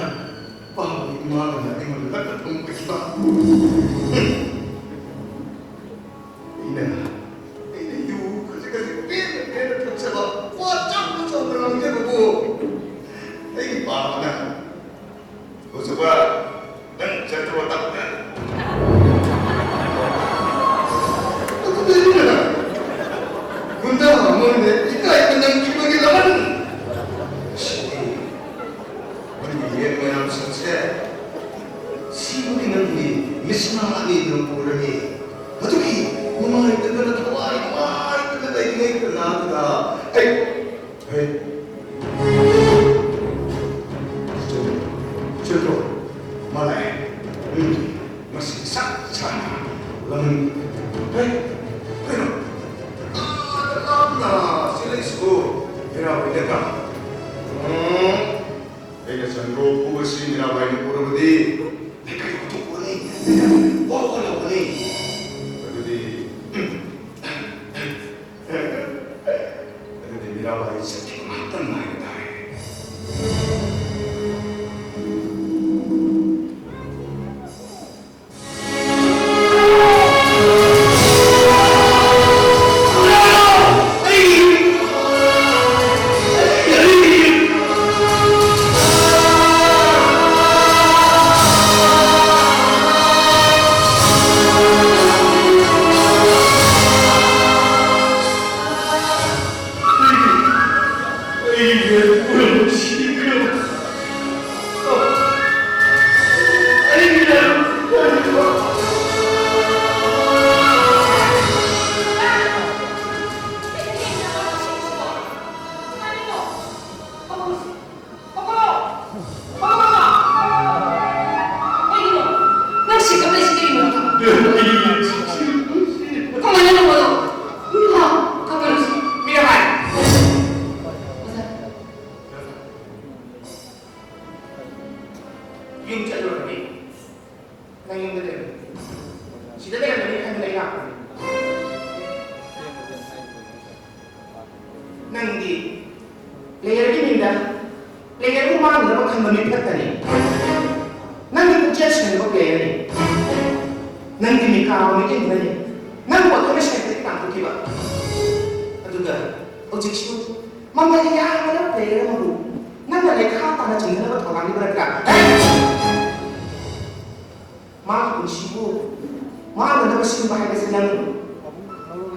ꯄꯥꯕꯒꯤ ꯏꯃꯥꯅ ꯑꯩꯉꯣꯟꯗ ꯂꯛꯅ ꯊꯝꯕꯤꯕ꯫ ꯑꯩꯅ, ꯑꯩꯅ ꯌꯨ ꯈꯖꯤꯛ ꯈꯖꯤꯛ ꯄꯦꯟꯅ ꯄꯦꯟꯅ ꯊꯛꯆꯕ, ꯋꯥ ꯆꯥꯎꯅ ꯆꯥꯎꯅ ꯑꯅꯤꯗꯨꯅ ꯄꯨꯔꯅꯤ꯫ ꯃꯗꯨꯒꯤ ꯅꯨꯡꯉꯥꯏꯇꯗꯅ, ꯊꯋꯥꯏ ꯅꯨꯡꯉꯥꯏꯇꯅ ꯂꯩꯔꯤꯉꯩ ꯇꯥꯟꯖꯥꯗꯨꯗ ꯑꯩ, ꯍꯦ, ꯆꯠꯂꯣ, ꯆꯠꯂꯣ, ꯃꯥ ꯂꯥꯛꯑꯦ꯫ ꯎꯝ, ꯃꯁꯤ ꯆꯞ ꯆꯥꯅ ꯂꯃꯟ, ꯍꯦ, ꯀꯩꯅꯣ? ꯑꯥꯗ ꯂꯥꯞꯅ ꯆꯦꯜꯂꯛꯏꯁꯤꯕꯨ ꯃꯤꯔꯥꯕꯥꯏ ꯅꯠꯇ꯭ꯔꯥ? ꯎꯝ, ꯑꯩꯅ ꯆꯟꯗ꯭ꯔꯣ ꯐꯨꯕꯁꯤ ꯃꯤꯔꯥꯕꯥꯏꯅ ꯎꯔꯕꯗꯤ ꯂꯩꯀꯥꯏ ꯍꯨꯟꯗꯣꯛꯑꯅꯤ, ꯋꯥ ꯋꯥ ꯂꯥꯎꯒꯅꯤ꯫ ꯑꯗꯨꯗꯤ, ꯑꯗꯨꯗꯤ ꯃꯤꯔꯥꯕꯥꯏ ꯆꯠꯈꯤꯕ ꯉꯥꯛꯇꯪ ꯉꯥꯏꯕ ꯇꯥꯔꯦ꯫ ꯀꯩꯒꯤꯅꯣ? ꯅꯪ ꯁꯤꯒ ꯂꯩꯁꯤ ꯀꯩꯒꯤꯅꯣ? ꯀꯃꯥꯏꯅ ꯇꯧꯕꯅꯣ? ꯍꯥ? ꯀꯃꯥꯏꯅ? ꯃꯤꯔꯥꯕꯥꯏ꯫ ꯌꯨꯝ ꯆꯠꯂꯨꯔꯕꯅꯤ꯫ ꯅꯪ ꯌꯨꯝꯗ ꯂꯩꯔꯝꯃꯤ꯫ ꯁꯤꯗ ꯂꯩꯔꯝꯃꯅꯤ ꯈꯟꯗꯅ ꯑꯩ ꯂꯥꯛꯄꯅꯤ꯫ ꯅꯪꯗꯤ ꯄ꯭ꯂꯦꯌꯔꯒꯤ ꯃꯤꯡꯗ ꯄ꯭ꯂꯦꯌꯔꯕꯨ ꯃꯥꯡꯅꯅꯕ ꯈꯟꯕ ꯃꯤ ꯐꯠꯇꯅꯤ꯫ ꯅꯪꯗꯤ ꯄꯨꯛꯆꯦꯜ ꯁꯦꯡꯗꯕ ꯄ꯭ꯂꯦꯌꯔꯅꯤ꯫ ꯅꯪꯗꯤ ꯃꯤꯀꯥ ꯑꯃ ꯃꯤꯠꯌꯦꯡꯗꯨꯅꯅꯤ꯫ ꯅꯪꯕꯨ ꯑꯩꯈꯣꯏꯅ ꯁꯦꯡꯗꯒꯤ ꯇꯥꯟꯊꯣꯛꯈꯤꯕ꯫ ꯑꯗꯨꯒ ꯍꯧꯖꯤꯛꯁꯨ ꯃꯃꯜ ꯌꯥꯝꯂꯕ ꯄ꯭ꯂꯦꯌꯔ ꯑꯃꯕꯨ ꯅꯪꯅ ꯂꯩꯈꯥ ꯇꯥꯅ ꯆꯤꯡꯅꯅꯕ ꯊꯧꯔꯥꯡꯂꯤꯕ ꯅꯠꯇ꯭ꯔꯥ? ꯃꯥꯒꯤ ꯄꯨꯟꯁꯤꯕꯨ ꯃꯥꯡꯅꯅꯕ ꯁꯤꯟꯕ ꯍꯥꯏꯕꯁꯤ ꯅꯪ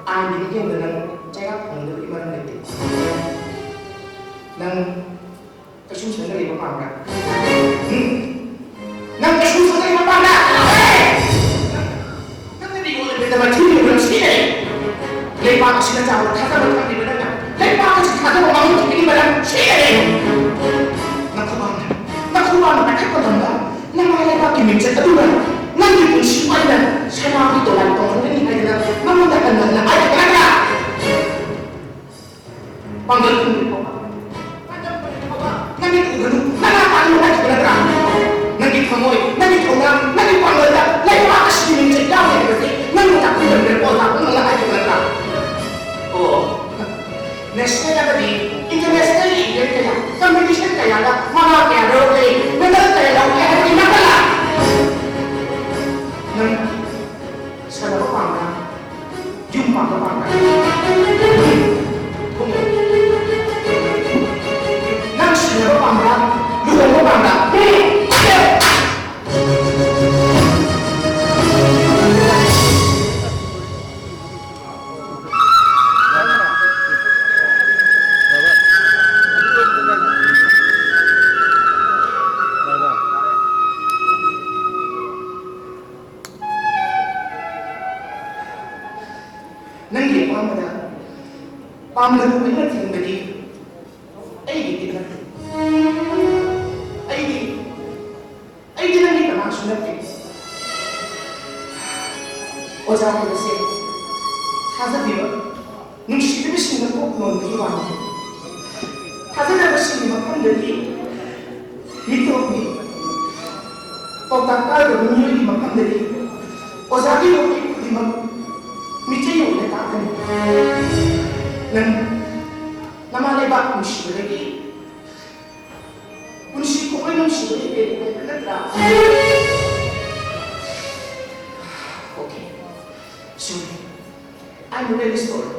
ꯑꯥꯏꯟꯒꯤ ꯃꯤꯠꯌꯦꯡꯗ ꯅꯪ ꯆꯩꯔꯥꯛ ꯐꯪꯒꯗꯕꯒꯤ ꯃꯔꯝ ꯂꯩꯇꯦ꯫ ꯅꯪ ꯀꯩꯁꯨꯝ ꯁꯣꯏꯅꯔꯤꯕ ꯄꯥꯝꯕ꯭ꯔꯥ? ꯎꯝ? ꯅꯪ ꯀꯩꯁꯨꯝ ꯁꯣꯏꯅꯔꯤꯕ ꯄꯥꯝꯕ꯭ꯔꯥ? ꯍꯦ! ꯁꯤꯅ ꯆꯥꯕ ꯊꯥꯖꯕ ꯊꯝꯂꯤꯕ ꯅꯪꯅ ꯂꯩꯕꯥꯛ ꯑꯁꯤ ꯊꯥꯖꯕ ꯃꯥꯡꯍꯟꯈꯤꯒꯅꯤ ꯃꯔꯝ ꯁꯤꯗꯅꯦ꯫ ꯅꯈꯨꯕꯥꯛꯅ, ꯅꯈꯨꯕꯥꯛꯅ ꯄꯥꯏꯈꯠꯄ ꯉꯝꯕ ꯅꯃꯥ ꯂꯩꯕꯥꯛꯀꯤ ꯃꯤꯡꯆꯠ ꯑꯗꯨꯅ ꯅꯪꯒꯤ ꯄꯨꯟꯁꯤ ꯋꯥꯏꯅ ꯁꯅꯥꯒꯤ ꯗꯣꯂꯥꯟ ꯇꯣꯡꯍꯟꯒꯅꯤ ꯍꯥꯏꯗꯅ ꯅꯉꯣꯟꯗ ꯍꯟꯅ ꯍꯟꯅ ꯍꯥꯏꯈꯤꯕ ꯅꯠꯇ꯭ꯔꯥ? ꯄꯥꯡꯒꯜ ꯊꯨꯝꯒꯤ ꯐꯥꯎꯕ, ꯄꯥꯡꯒꯜ ꯊꯨꯝꯒꯤ ꯐꯥꯎꯕ ꯅꯪꯒꯤ ꯎꯒꯅꯨ, ꯅꯪꯅ ꯄꯥꯡꯒꯜ ꯍꯥꯏꯈꯤꯕ ꯅꯠꯇ꯭ꯔꯥ? ꯅꯪꯒꯤ ꯊꯃꯣꯏ, ꯅꯪꯒꯤ ꯊꯧꯅꯥ, ꯅꯪꯒꯤ ꯄꯥꯡꯒꯜꯗ ꯂꯩꯕꯥꯛ ꯑꯁꯤꯒꯤ ꯃꯤꯡꯆꯠ ꯌꯥꯎꯔꯦ ꯍꯥꯏꯕꯁꯤ ꯅꯪꯅ ꯇꯥꯛꯄꯤꯔꯝꯗ꯭ꯔꯦ, ꯄꯥꯎꯇꯥꯛ ꯅꯪꯅ ꯍꯥꯏꯈꯤꯕ ꯅꯠꯇ꯭ꯔꯥ? ꯑꯣ, ꯅꯦꯁꯅꯦꯜ ꯑꯃꯗꯤ ꯏꯟꯇꯔꯅꯦꯁꯅꯦꯜ ꯏꯚꯦꯟꯠ ꯀꯌꯥ, ꯀꯝꯄꯤꯇꯤꯁꯟ ꯀꯌꯥꯗ ꯃꯅꯥ ꯀꯌꯥ ꯂꯧꯔꯛꯂꯦ, ꯃꯦꯗꯜ ꯀꯌꯥ ꯂꯧꯔꯛꯂꯦ ꯍꯥꯏꯕꯗꯤ ꯅꯠꯇꯅ ꯅꯪ ꯁꯥꯟꯅꯕ ꯄꯥꯝꯕ꯭ꯔꯥ? ꯌꯨꯝ ꯄꯥꯟꯕ ꯄꯥꯝꯕ꯭ꯔꯥ? ꯅꯪ ꯁꯤꯟꯅꯕ ꯄꯥꯝꯕ꯭ꯔꯥ? ꯂꯨꯍꯣꯡꯕ ꯄꯥꯝꯕ꯭ꯔꯥ? ꯅꯪꯒꯤ ꯑꯄꯥꯝꯕꯗ ꯄꯥꯝꯂꯗꯨꯅ ꯊꯤꯡꯕꯗꯤ ꯑꯩꯒꯤ ꯏꯊꯛ꯫ ꯑꯩꯗꯤ, ꯑꯩꯗꯤ ꯅꯪꯒꯤ ꯀꯅꯥꯁꯨ ꯅꯠꯇꯦ꯫ ꯑꯣꯖꯥ ꯍꯥꯏꯕꯁꯦ ꯊꯥꯖꯕꯤꯕ, ꯅꯨꯡꯁꯤꯕꯤꯕꯁꯤꯡꯅ ꯀꯣꯛ ꯅꯣꯟꯕꯒꯤ ꯋꯥꯅꯤ꯫ ꯊꯥꯖꯗꯕꯁꯤꯡꯒꯤ ꯃꯐꯝꯗꯗꯤ ꯃꯤꯇꯣꯞꯅꯤ꯫ ꯄꯥꯎꯇꯥꯛ ꯇꯥꯔꯕ ꯃꯤꯑꯣꯏꯒꯤ ꯃꯐꯝꯗꯗꯤ ꯑꯣꯖꯥꯒꯤ ꯋꯥꯍꯩ ꯈꯨꯗꯤꯡꯃꯛ ꯃꯤꯆꯩ ꯑꯣꯏꯅ ꯇꯥꯛꯀꯅꯤ꯫ ꯅꯪ ꯅꯃꯥ ꯂꯩꯕꯥꯛ ꯅꯨꯡꯁꯤꯕꯗꯒꯤ, ꯄꯨꯟꯁꯤ ꯈꯣꯡꯂꯣꯏ ꯅꯨꯡꯁꯤꯕꯗꯒꯤ ꯍꯦꯜꯂꯤ ꯍꯥꯏꯕ ꯅꯠꯇ꯭ꯔꯥ? Okay, sorry. I'm really sorry.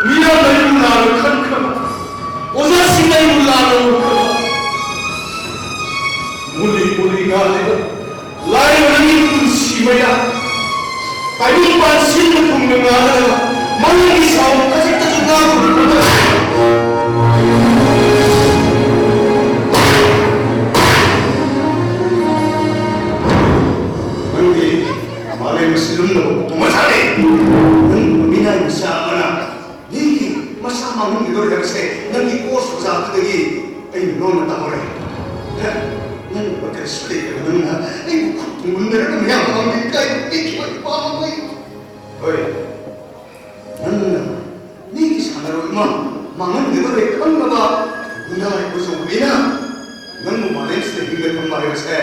ꯃꯤꯌꯥꯝꯅ ꯑꯩꯕꯨ ꯂꯥꯟꯅ ꯈꯟꯈ꯭ꯔꯕ, ꯑꯣꯖꯥꯁꯤꯡꯅ ꯑꯩꯕꯨ ꯂꯥꯟꯅ ꯎꯈ꯭ꯔꯕ, ꯃꯨꯂꯤ ꯃꯨꯂꯤ ꯉꯥꯜꯂꯤꯕ ꯂꯥꯏꯔꯕ ꯅꯪꯒꯤ ꯄꯨꯟꯁꯤ ꯃꯩꯔꯥ, ꯇꯥꯏꯕꯪꯄꯥꯟ ꯁꯤꯟꯕ ꯊꯨꯡꯅ ꯉꯥꯜꯂꯒ ꯃꯥꯂꯪꯒꯤ ꯁꯥꯎ ꯈꯖꯤꯛꯇꯁꯨ ꯉꯥꯡꯗ꯭ꯔꯕ ꯅꯪꯗꯤ ꯃꯥꯂꯦꯝ ꯑꯁꯤ ꯂꯨꯝꯅꯕ ꯄꯣꯛꯄ ꯃꯆꯥꯅꯤ꯫ ꯅꯪꯒꯨꯝꯕ ꯃꯤꯅꯥꯏ ꯃꯆꯥ ꯑꯃꯅ ꯃꯤꯒꯤ ꯃꯁꯥ ꯃꯥꯡꯍꯟꯒꯗꯧꯔꯦ ꯍꯥꯏꯕꯁꯦ ꯅꯪꯒꯤ ꯀꯣꯁ ꯑꯣꯖꯥꯗꯨꯗꯒꯤ ꯑꯩꯅ ꯂꯣꯟꯅ ꯇꯥꯍꯧꯔꯦ꯫ ꯍꯦ, ꯅꯪꯒꯨꯝꯕ ꯀꯔꯤꯁꯨ ꯂꯩꯇꯕ ꯅꯪꯅ ꯑꯩꯕꯨ ꯈꯨꯠ ꯊꯨꯡꯍꯟꯗꯔꯒ ꯃꯌꯥꯝ ꯃꯃꯥꯡꯗ ꯏꯀꯥꯏꯕ ꯄꯤꯈꯤꯕ ꯏꯄꯥ ꯑꯃ ꯑꯣꯏ꯫ ꯍꯣꯏ, ꯅꯪꯅ ꯃꯤꯒꯤ ꯁꯥꯟꯅꯔꯣꯏ ꯑꯃ ꯃꯥꯡꯍꯟꯒꯗꯧꯔꯦ ꯈꯪꯂꯕ ꯒꯨꯟꯗꯥ ꯏꯀꯣꯆꯧꯕꯤꯅ ꯅꯪꯕꯨ ꯃꯥꯂꯦꯝꯁꯤꯗ ꯍꯤꯡꯅ ꯊꯝꯕ ꯍꯥꯏꯕꯁꯦ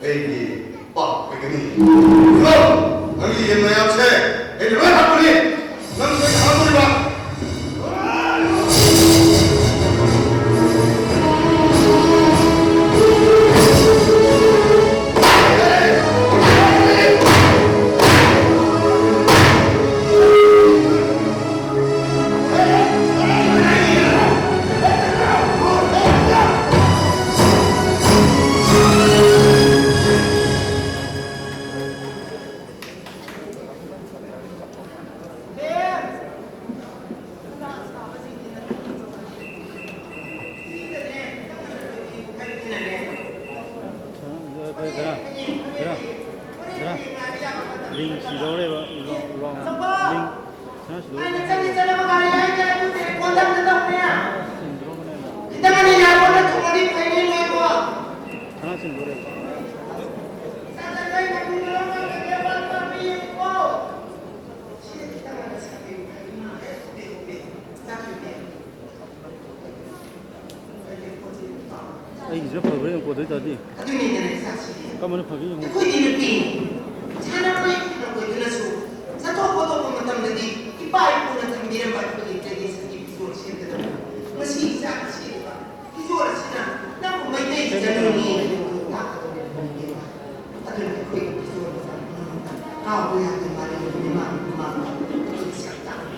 ꯑꯩꯒꯤ ꯄꯥꯞ ꯑꯣꯏꯒꯅꯤ꯫ ꯏꯕꯣ, ꯅꯪꯒꯤ ꯌꯦꯟ ꯃꯌꯥꯝꯁꯦ ꯑꯩꯅ ꯂꯣꯏ ꯍꯥꯠꯄꯅꯤ꯫ ꯅꯪ ꯂꯣꯏ ꯍꯥꯠꯇꯣꯏꯕ꯫ ꯂꯤꯡ ꯁꯤꯗꯧꯔꯦꯕ, ꯂꯣꯡ, ꯂꯣꯡ, ꯂꯤꯡ꯫ ꯁꯅꯥ ꯁꯤꯗꯧꯔꯦ꯫ ꯈꯤꯇꯪ ꯑꯅꯤ ꯌꯥꯝꯕꯅ ꯊꯣꯡꯉꯗꯤ ꯐꯩꯅꯦ ꯅꯣꯏꯕꯣ꯫ ꯁꯅꯥ ꯁꯤꯗꯧꯔꯦ꯫ ꯑꯩꯒꯤꯁꯤꯅ ꯐꯕ꯭ꯔꯥ ꯌꯦꯡꯉꯨꯀꯣ, ꯑꯗꯨ ꯑꯣꯏ ꯇꯥꯔꯗꯤ꯫ ꯑꯗꯨꯅꯤꯗꯅ ꯏꯆꯥꯁꯤꯗꯤ꯫ ꯀꯔꯝꯕꯅ ꯐꯒꯦ ꯌꯦꯡꯉꯨ꯫ ꯑꯩꯈꯣꯏꯗꯤ ꯅꯨꯄꯤ ꯁꯥꯟꯅꯔꯣꯏ ꯈꯪꯅꯕꯗꯨꯅꯁꯨ ꯆꯠꯊꯣꯛ ꯈꯣꯠꯇꯣꯛꯄ ꯃꯇꯝꯗꯗꯤ ꯏꯄꯥ ꯏꯄꯨꯅ ꯊꯝꯕꯤꯔꯝꯕ ꯑꯩꯈꯣꯏꯒꯤ traditionꯒꯤ ꯐꯤꯖꯣꯜ ꯁꯦꯠꯀꯗꯕꯅꯤ꯫ ꯉꯁꯤ ꯏꯆꯥꯅ ꯁꯦꯠꯂꯤꯕ ꯐꯤꯖꯣꯜ ꯑꯁꯤꯅ ꯅꯪꯕꯨ ꯃꯩꯇꯩꯒꯤ ꯆꯠꯅꯕꯤꯅꯤ ꯍꯥꯏꯕꯗꯨ ꯇꯥꯛꯀꯗꯧꯔꯤꯕꯅꯤ꯫ ꯑꯗꯨꯅ ꯑꯩꯈꯣꯏꯒꯤ ꯐꯤꯖꯣꯜ ꯑꯁꯤ ꯀꯥꯎꯕ ꯌꯥꯗꯦ꯫ ꯃꯥꯂꯦꯝꯒꯤ ꯃꯤꯃꯥꯡ ꯃꯃꯥꯡꯗ ꯑꯩꯈꯣꯏꯒꯤ ꯁꯛ ꯇꯥꯛꯄ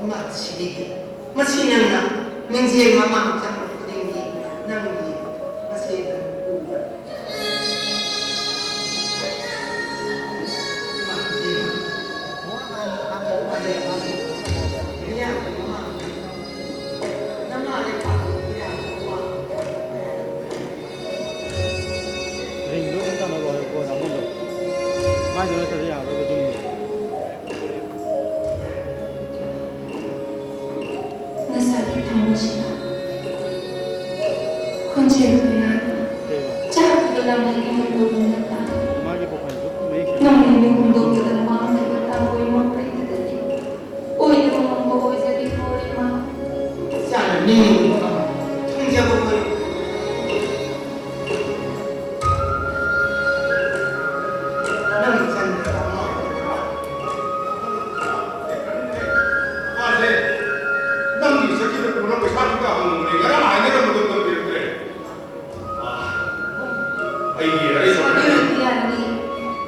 ꯃꯁꯤꯗꯤ, ꯃꯁꯤ ꯅꯪꯅ ꯃꯤꯡꯖꯦꯜ ꯃꯃꯥꯡ ꯆꯪꯕ ꯈꯨꯗꯤꯡꯒꯤ ꯅꯪꯒꯤ ꯃꯁꯦꯟꯗ ꯎꯕ꯭ꯔꯥ? ꯏꯃꯥ, ꯏꯕꯦꯝꯃ, ꯃꯌꯥꯝꯒꯤ ꯃꯃꯥꯡꯗ ꯅꯃꯥ ꯂꯩꯕꯥꯛꯀꯤ ꯏꯔꯥꯡ ꯔꯤꯡꯗꯣ ꯑꯗꯨꯝ ꯇꯝꯍꯜꯂꯣ ꯍꯥꯏꯌꯨꯀꯣ, ꯅꯥꯀꯣꯡꯗꯣ꯫ ꯃꯥꯏꯗꯣ ꯅꯠꯇ꯭ꯔꯗꯤ ꯌꯥꯔꯔꯣꯏꯕ, ꯑꯗꯨꯒꯤꯅꯦ꯫ ꯉꯁꯥꯏꯒꯤ ꯊꯃꯣꯏꯁꯤꯗ ꯈꯣꯟꯖꯦꯜ ꯀꯌꯥꯅ ꯀꯩꯕ? ꯆꯥꯛꯈꯤꯕ ꯂꯝꯗꯒꯤ ꯃꯇꯧꯗꯨꯅ ꯇꯥꯏ꯫ ꯃꯥꯒꯤ ꯄꯥꯎꯈꯨꯝꯁꯨ ꯃꯌꯦꯛ ꯁꯦꯡꯅ ꯅꯣꯡꯃꯩ ꯍꯨꯟꯗꯣꯛꯄꯗ ꯃꯥꯡꯈꯤꯕ ꯇꯥꯡꯕꯣꯏ ꯃꯈꯩꯗꯨꯗꯒꯤ ꯑꯣꯏꯗꯕ ꯉꯝꯕ ꯑꯣꯏꯖꯔꯤꯕꯣ, ꯏꯃꯥ꯫ ꯏꯆꯥꯅ ꯅꯤꯡꯉꯤꯕ ꯊꯨꯡꯖꯕ ꯃꯔꯨ꯫ ꯅꯪ ꯏꯆꯟ ꯅꯨꯄꯥ ꯑꯃ ꯑꯣꯏꯔꯒ ꯃꯥꯁꯦ ꯅꯪꯒꯤ ꯆꯠꯈꯤꯕ ꯄꯨꯅ ꯄꯩꯁꯥ ꯈꯤꯇ ꯍꯪꯕꯅꯦ꯫ ꯉꯔꯥꯡ ꯍꯥꯏꯅꯔꯝꯕꯗꯣ ꯇꯧꯕꯤꯔꯛꯇ꯭ꯔꯦ꯫ ꯑꯥ, ꯑꯩꯒꯤ ꯑꯔꯩꯕ ꯁꯥꯕꯤꯔꯗꯤ ꯌꯥꯔꯅꯤ꯫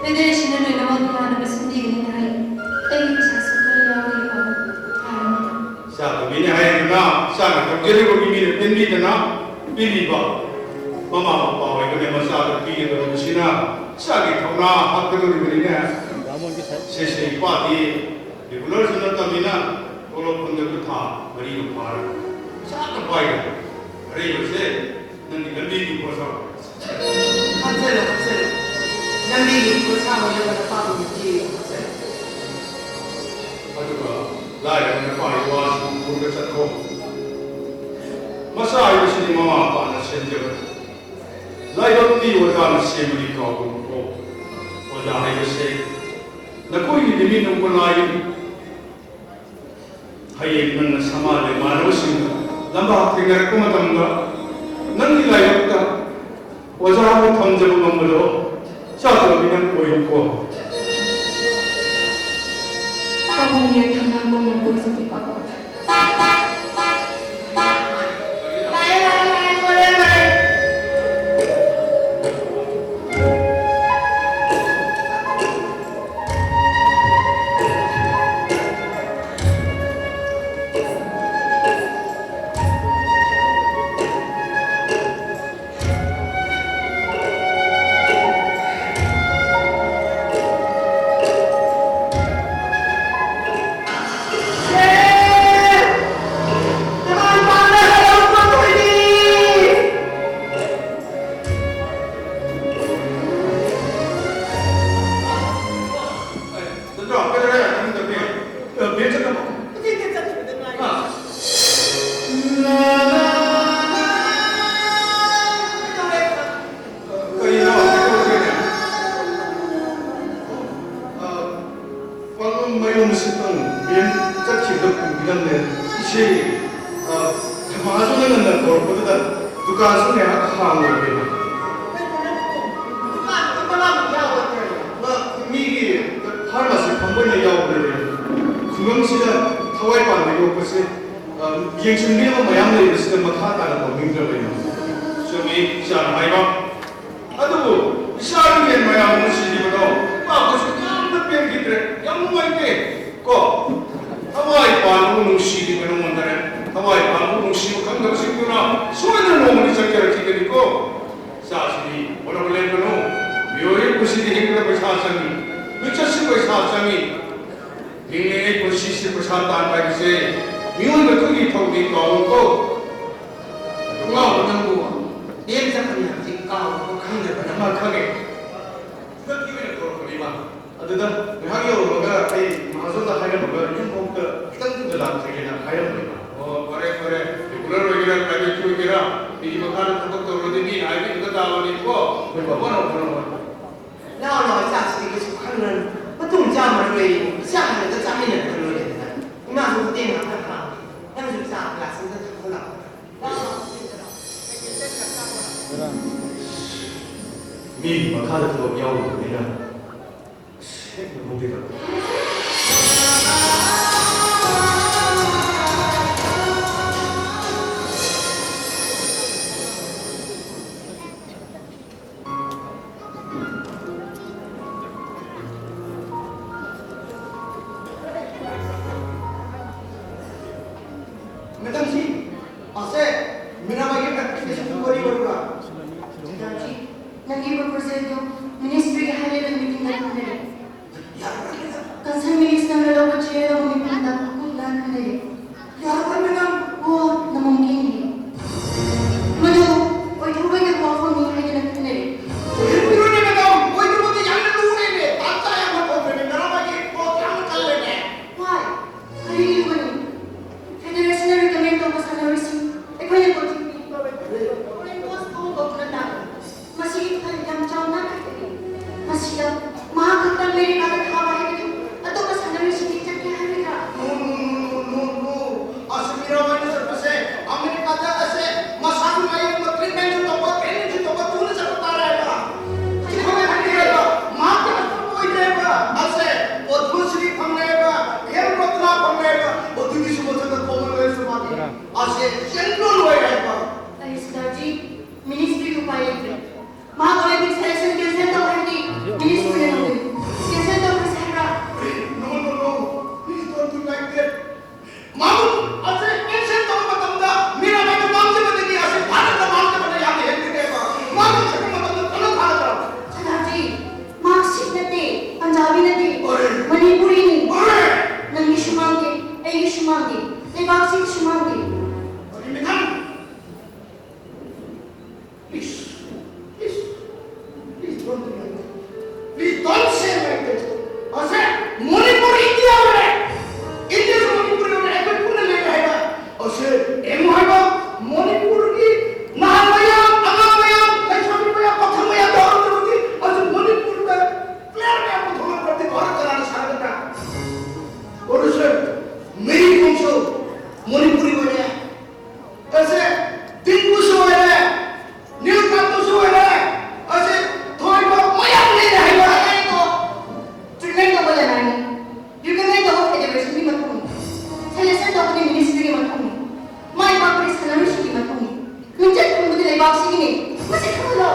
ꯐꯦꯗꯔꯦꯁꯟꯅ ꯂꯣꯏꯅꯃꯛ ꯌꯥꯅꯕ ꯁꯤꯟꯕꯤꯒꯅꯤ ꯍꯥꯏ꯫ ꯑꯩꯒꯤ ꯄꯩꯁꯥꯁꯨ ꯈꯔ ꯌꯥꯎꯔꯤ, ꯏꯄꯥꯕꯨ꯫ ꯌꯥꯔꯅꯤ꯫ ꯏꯆꯥ ꯇꯨꯃꯤꯅꯦ ꯍꯥꯏꯗꯨꯅ, ꯏꯆꯥꯅ ꯀꯞꯆꯔꯤꯕꯒꯤ ꯃꯤꯅ ꯄꯦꯟꯕꯤꯗꯅ ꯄꯤꯔꯤꯕ ꯃꯃꯥ ꯃꯄꯥ ꯑꯣꯏꯕꯅ ꯃꯆꯥꯗ ꯄꯤꯒꯗꯧꯔꯤꯕꯁꯤꯅ ꯏꯆꯥꯒꯤ ꯊꯧꯅꯥ ꯍꯥꯞꯀꯗꯧꯔꯤꯕꯅꯤꯅꯦ꯫ ꯁꯦꯁꯦ, ꯏꯄꯥꯗꯤ ꯔꯤꯒꯨꯂꯔꯁꯨ ꯅꯠꯇꯕꯅꯤꯅ ꯇꯣꯂꯣꯞ ꯐꯪꯗꯕ ꯊꯥ ꯃꯔꯤꯃꯨꯛ ꯐꯥꯔꯦ꯫ ꯄꯩꯁꯥ ꯑꯝꯇ ꯄꯥꯏꯗꯦ꯫ ꯑꯔꯩꯕꯁꯦ ꯅꯪꯒꯤ ꯂꯝꯕꯤꯒꯤ ꯄꯣꯠꯁꯥ꯫ ꯍꯥꯞꯆꯜꯂꯣ, ꯍꯥꯞꯆꯜꯂꯣ꯫ ꯂꯝꯕꯤꯒꯤ ꯄꯣꯠꯁꯥ ꯑꯣꯏꯅꯕ ꯅꯄꯥꯕꯨ ꯅꯨꯡꯇꯤꯒꯤ ꯍꯥꯞꯆꯜꯂꯣ꯫ ꯑꯗꯨꯒ ꯂꯥꯏꯔꯕ ꯅꯄꯥꯒꯤ ꯋꯥꯁꯤꯡ ꯄꯨꯔꯒ ꯆꯠꯈꯣ꯫ ꯃꯆꯥ ꯍꯥꯏꯕꯁꯤꯗꯤ ꯃꯃꯥ ꯃꯄꯥꯅ ꯁꯦꯝꯖꯕꯅꯤ꯫ ꯂꯥꯏꯕꯛꯇꯤ ꯑꯣꯖꯥꯅ ꯁꯦꯝꯕꯅꯤ ꯀꯥꯎꯒꯅꯨꯀꯣ꯫ ꯑꯣꯖꯥ ꯍꯥꯏꯕꯁꯦ ꯅꯈꯣꯏꯒꯤꯗꯤ ꯃꯤ ꯅꯣꯡꯃ ꯂꯥꯏ꯫ ꯍꯌꯦꯡ ꯅꯪꯅ ꯁꯃꯥꯖ ꯏꯃꯥꯟꯅꯕꯁꯤꯡ ꯂꯝꯕꯥ ꯊꯦꯡꯅꯔꯛꯄ ꯃꯇꯝꯗ ꯅꯪꯒꯤ ꯂꯥꯏꯕꯛꯇ ꯑꯣꯖꯥꯕꯨ ꯊꯝꯖꯕ ꯉꯝꯕꯗꯣ ꯆꯥꯗꯕꯅꯤ ꯅꯪ ꯑꯣꯏꯌꯨꯀꯣ꯫ ꯄꯥꯕꯨꯡꯒꯤ ꯊꯧꯅꯥ ꯄꯨꯝꯅꯃꯛ ꯑꯣꯏꯖꯕꯤꯕ꯫ ꯃꯌꯨꯝ ꯁꯤꯠꯇꯪ ꯃꯦꯝ ꯆꯠꯈꯤꯕꯗ ꯄꯨꯈꯤꯗꯪꯅꯦ꯫ ꯏꯆꯦ, ꯑ, ꯃꯍꯥꯖꯣꯟꯅ ꯉꯟꯅ ꯀꯧꯔꯛꯄꯗꯨꯗ ꯗꯨꯀꯥꯟꯁꯨ ꯉꯥꯏꯍꯥꯛ ꯍꯥꯡꯂꯨꯔꯦ꯫ ꯃꯤꯒꯤ ꯐꯥꯔꯃꯥꯁꯤ ꯐꯝꯕ ꯑꯣꯏꯅ ꯌꯥꯎꯕꯅꯦ꯫ ꯈꯨꯡꯒꯪꯁꯤꯗ ꯊꯋꯥꯏ ꯄꯥꯟꯕ ꯌꯣꯛꯄꯁꯦ, ꯑ, ꯌꯦꯡꯁꯤꯟꯕꯤꯅꯕ ꯃꯌꯥꯝ ꯂꯩꯕꯁꯤꯗ ꯃꯈꯥ ꯇꯥꯅ ꯇꯧꯅꯤꯡꯗ꯭ꯔꯕꯅꯤ꯫ ꯆꯨꯝꯃꯤ, ꯏꯆꯥꯅ ꯍꯥꯏꯕ꯫ ꯑꯗꯨꯕꯨ ꯏꯆꯥꯒꯤ ꯌꯦꯟ ꯃꯌꯥꯝ ꯑꯃ ꯁꯤꯈꯤꯕꯗꯣ ꯏꯃꯥꯈꯣꯏꯁꯨ ꯌꯥꯝꯅ ꯄꯦꯟꯈꯤꯗ꯭ꯔꯦ, ꯌꯥꯝ ꯅꯨꯡꯉꯥꯏꯇꯦ꯫ ꯀꯣ, ꯊꯋꯥꯏ ꯄꯥꯟꯕꯕꯨ ꯅꯨꯡꯁꯤꯔꯤꯕ ꯅꯉꯣꯟꯗꯅꯦ꯫ ꯊꯋꯥꯏ ꯄꯥꯟꯕꯕꯨ ꯅꯨꯡꯁꯤꯕ ꯈꯪꯗꯕꯁꯤꯡꯗꯨꯅ ꯁꯣꯏꯗꯅ ꯅꯣꯡꯃꯗꯤ ꯆꯠꯆꯔꯛꯈꯤꯒꯅꯤꯀꯣ꯫ ꯏꯆꯥꯁꯤꯗꯤ ꯍꯣꯠꯅꯕ ꯂꯦꯞꯀꯅꯨ꯫ ꯃꯤꯑꯣꯏꯕ ꯄꯨꯟꯁꯤꯗꯤ ꯍꯤꯡꯕꯗ ꯄꯩꯁꯥ ꯆꯪꯏ, ꯃꯤꯆꯠꯁꯨ ꯄꯩꯁꯥ ꯆꯪꯏ꯫ ꯍꯤꯡꯂꯤꯉꯩ ꯄꯨꯟꯁꯤꯁꯤ ꯄꯩꯁꯥ ꯇꯥꯟꯕ ꯍꯥꯏꯕꯁꯦ ꯃꯤꯑꯣꯏꯕ ꯑꯩꯈꯣꯏꯒꯤ ꯊꯧꯗꯤ ꯀꯥꯎꯔꯣꯏꯀꯣ꯫ ꯀꯥꯎꯕ ꯅꯪꯕꯨ ꯂꯦꯝ ꯆꯠꯄꯅꯤ ꯍꯥꯏꯕꯁꯤ ꯀꯥꯎꯕ ꯈꯪꯗꯕ ꯅꯪ꯫ ꯃꯥ ꯈꯪꯉꯦ꯫ ꯈꯨꯗꯛꯀꯤ ꯑꯣꯏꯅ ꯀꯧꯔꯛꯄꯅꯤ, ꯃꯥ꯫ ꯑꯗꯨꯗ ꯉꯥꯏꯍꯥꯛ ꯌꯧꯔꯝꯃꯒ ꯑꯩ ꯃꯍꯥꯖꯣꯟꯗ ꯍꯥꯏꯔꯝꯃꯒ ꯌꯨꯝꯐꯥꯎꯗ ꯈꯤꯇꯪ ꯊꯨꯅ ꯂꯥꯛꯆꯒꯦꯅ ꯍꯥꯏꯔꯝꯕꯅꯦ꯫ ꯑꯣ, ꯐꯔꯦ, ꯐꯔꯦ꯫ ꯔꯤꯒꯨꯂꯔ ꯑꯣꯏꯒꯦꯔꯥ, ꯄ꯭ꯔꯥꯏꯚꯦꯠꯀꯤ ꯑꯣꯏꯒꯦꯔꯥ, ꯃꯤꯒꯤ ꯃꯈꯥꯗ ꯊꯕꯛ ꯇꯧꯔꯗꯤ ꯃꯤꯅ ꯍꯥꯏꯕ ꯏꯟꯕ ꯇꯥꯕꯅꯤꯀꯣ꯫ ꯍꯣꯏ, ꯕꯕꯥ꯫ ꯍꯣꯠꯅꯧ, ꯍꯣꯠꯅꯧ, ꯍꯣꯠꯅꯧ꯫ ꯂꯥꯛꯑꯣ, ꯂꯥꯛꯑꯣ, ꯆꯥꯛꯁꯤꯗꯤ ꯀꯩꯁꯨ ꯈꯜꯂꯨꯔꯅꯨ꯫ ꯃꯇꯨꯡ ꯆꯥꯝꯃꯔꯣꯏ ꯂꯩꯌꯦ꯫ ꯆꯥꯛ ꯍꯜꯂꯛꯇ ꯆꯥꯃꯤꯟꯅꯔꯒ ꯂꯣꯏꯔꯦꯗꯅ꯫ ꯏꯃꯥꯁꯨ ꯃꯇꯦꯡ ꯉꯥꯛꯇ ꯄꯥꯡꯉꯦ꯫ ꯅꯪꯁꯨ ꯆꯥ ꯒ꯭ꯂꯥꯁ ꯑꯝꯇ ꯊꯛꯑꯣ ꯂꯥꯛꯑꯣ꯫ ꯂꯥꯛꯑꯣ, ꯂꯥꯛꯑꯣ꯫ ꯃꯤꯒꯤ ꯃꯈꯥꯗ ꯊꯕꯛ ꯌꯥꯎꯔꯨꯕꯅꯤꯅ ꯁꯦꯡꯅ ꯈꯪꯗꯦꯗ꯫ ꯃꯦꯗꯥꯝꯖꯤ, ꯑꯁꯦ ꯃꯤꯔꯥꯕꯥꯏꯒꯤ ꯑꯦꯄ꯭ꯂꯤꯀꯦꯁꯟꯗꯨ ꯀꯔꯤ ꯑꯣꯏꯕ꯭ꯔꯥ? ꯃꯦꯗꯥꯝꯖꯤ, ꯅꯪꯒꯤ ꯄ꯭ꯔꯣꯄꯣꯖꯦꯜꯗꯨ ꯃꯤꯅꯤꯁꯇ꯭ꯔꯤꯒꯤ ꯍꯥꯏ ꯂꯦꯚꯦꯜ ꯃꯤꯇꯤꯡꯗ ꯊꯝꯅꯔꯦ꯫ ꯌꯥꯔꯕ꯭ꯔꯥ ꯃꯦꯗꯥꯝ? ꯁꯦ ꯆꯦꯟꯕ ꯂꯣꯏꯔꯦ ꯍꯥꯏꯕ꯫ ꯑꯩ ꯁꯤꯗꯥꯔꯖꯤ, ꯃꯤꯅꯤꯁꯇ꯭ꯔꯤꯒꯤ ꯎꯄꯥꯏ ꯂꯩꯇ꯭ꯔꯦ꯫ ꯃꯍꯥꯛ ꯑꯣꯂꯦꯝꯄꯤꯛ ꯁꯦꯂꯦꯛꯁꯟ ꯀꯦꯟꯁꯦꯜ ꯇꯧ ꯍꯥꯏꯔꯗꯤ ꯃꯤꯅꯤꯁꯇ꯭ꯔꯤꯅ ꯉꯝꯒꯅꯤ꯫ ꯀꯦꯟꯁꯦꯜ ꯇꯧꯈ꯭ꯔꯁꯦ ꯍꯥꯏꯕ꯭ꯔꯥ? No, no, no. Please don't do like that. ꯃꯥꯕꯨ ꯑꯁꯦ ꯀꯦꯟꯁꯦꯜ ꯇꯧꯕ ꯃꯇꯝꯗ ꯃꯤꯔꯥꯕꯥꯏꯅ ꯃꯥꯡꯖꯕꯗꯒꯤ ꯑꯁꯦ ꯚꯥꯔꯠꯅ ꯃꯥꯡꯖꯕꯅ ꯌꯥꯝꯅ ꯍꯦꯟꯒꯅꯦꯕ꯫ ꯃꯥꯅ ꯆꯠꯄ ꯃꯇꯝꯗ ꯀꯩꯅꯣ ꯊꯥꯒꯗ꯭ꯔꯥ? ꯁꯤꯗꯥꯔꯖꯤ, ꯃꯍꯥꯛ ꯁꯤꯈ ꯅꯠꯇꯦ, ꯄꯟꯖꯥꯕꯤ ꯅꯠꯇꯦ, ꯑꯔꯦ! ꯃꯅꯤꯄꯨꯔꯤꯅꯤ꯫ ꯑꯔꯦ! ꯅꯪꯒꯤꯁꯨ ꯃꯥꯡꯗꯦ, ꯑꯩꯒꯤꯁꯨ ꯃꯥꯡꯗꯦ, ꯂꯩꯕꯥꯛꯁꯤꯒꯤꯁꯨ ꯃꯥꯡꯗꯦ꯫ ꯑꯔꯦ, madam! Please, please, please don't do like that. Please don't say like that. ꯑꯁꯦ ꯃꯅꯤꯄꯨꯔ ꯏꯟꯗꯤꯌꯥ ꯑꯣꯏꯔꯦ꯫ ꯏꯟꯗꯤꯌꯥꯁꯨ ꯃꯅꯤꯄꯨꯔ ꯑꯣꯏꯔꯦ꯫ ꯑꯩꯈꯣꯏ ꯄꯨꯟꯅ ꯂꯩꯔꯦ ꯍꯥꯏꯕ꯫ ꯑꯁꯦ ꯌꯦꯡꯉꯨ ꯍꯥꯏꯕ, ꯃꯅꯤꯄꯨꯔꯒꯤ ꯅꯍꯥ ꯃꯌꯥꯝ, ꯑꯉꯥꯡ ꯃꯌꯥꯝ, ꯂꯩꯁꯥꯕꯤ ꯃꯌꯥꯝ, ꯄꯥꯈꯪ ꯃꯌꯥꯝ ꯌꯥꯎꯔꯝꯗ꯭ꯔꯕꯗꯤ ꯑꯁꯤ ꯃꯅꯤꯄꯨꯔꯗ player ꯃꯌꯥꯝ ꯄꯨꯊꯣꯛꯂꯛꯇ꯭ꯔꯕꯗꯤ ꯚꯥꯔꯠ ꯀꯅꯥꯅ ꯁꯥꯟꯅꯒꯗ꯭ꯔꯥ? ꯑꯣꯏꯔꯁꯨ ꯃꯦꯔꯤ ꯀꯣꯝꯁꯨ ꯃꯅꯤꯄꯨꯔꯤ ꯑꯣꯏꯔꯦ꯫ ꯑꯁꯦ ꯇꯤꯡꯀꯨꯁꯨ ꯑꯣꯏꯔꯦ, ꯅꯤꯜꯀꯥꯟꯇꯁꯨ ꯑꯣꯏꯔꯦ, ꯑꯁꯦ ꯊꯣꯏꯕ ꯃꯌꯥꯝ ꯂꯩꯔꯦ ꯍꯥꯏꯕ꯫ ꯑꯩꯗꯣ treatment ꯇꯧꯕ ꯂꯩꯔꯦ꯫ Recommend ꯇꯧꯕ federationꯒꯤ ꯃꯇꯨꯡ ꯏꯟꯅ, selection ꯇꯧꯕꯗꯤ ministryꯒꯤ ꯃꯇꯨꯡ ꯏꯟꯅ, ꯃꯥꯏ ꯄꯥꯛꯄꯗꯤ ꯁꯥꯟꯅꯔꯣꯏꯁꯤꯡꯒꯤ ꯃꯇꯨꯡ ꯏꯟꯅ, ꯃꯤꯡꯆꯠ ꯐꯪꯕꯗꯤ ꯂꯩꯕꯥꯛꯁꯤꯒꯤꯅꯤ꯫ ꯃꯁꯤ ꯈꯪꯍꯜꯂꯣ꯫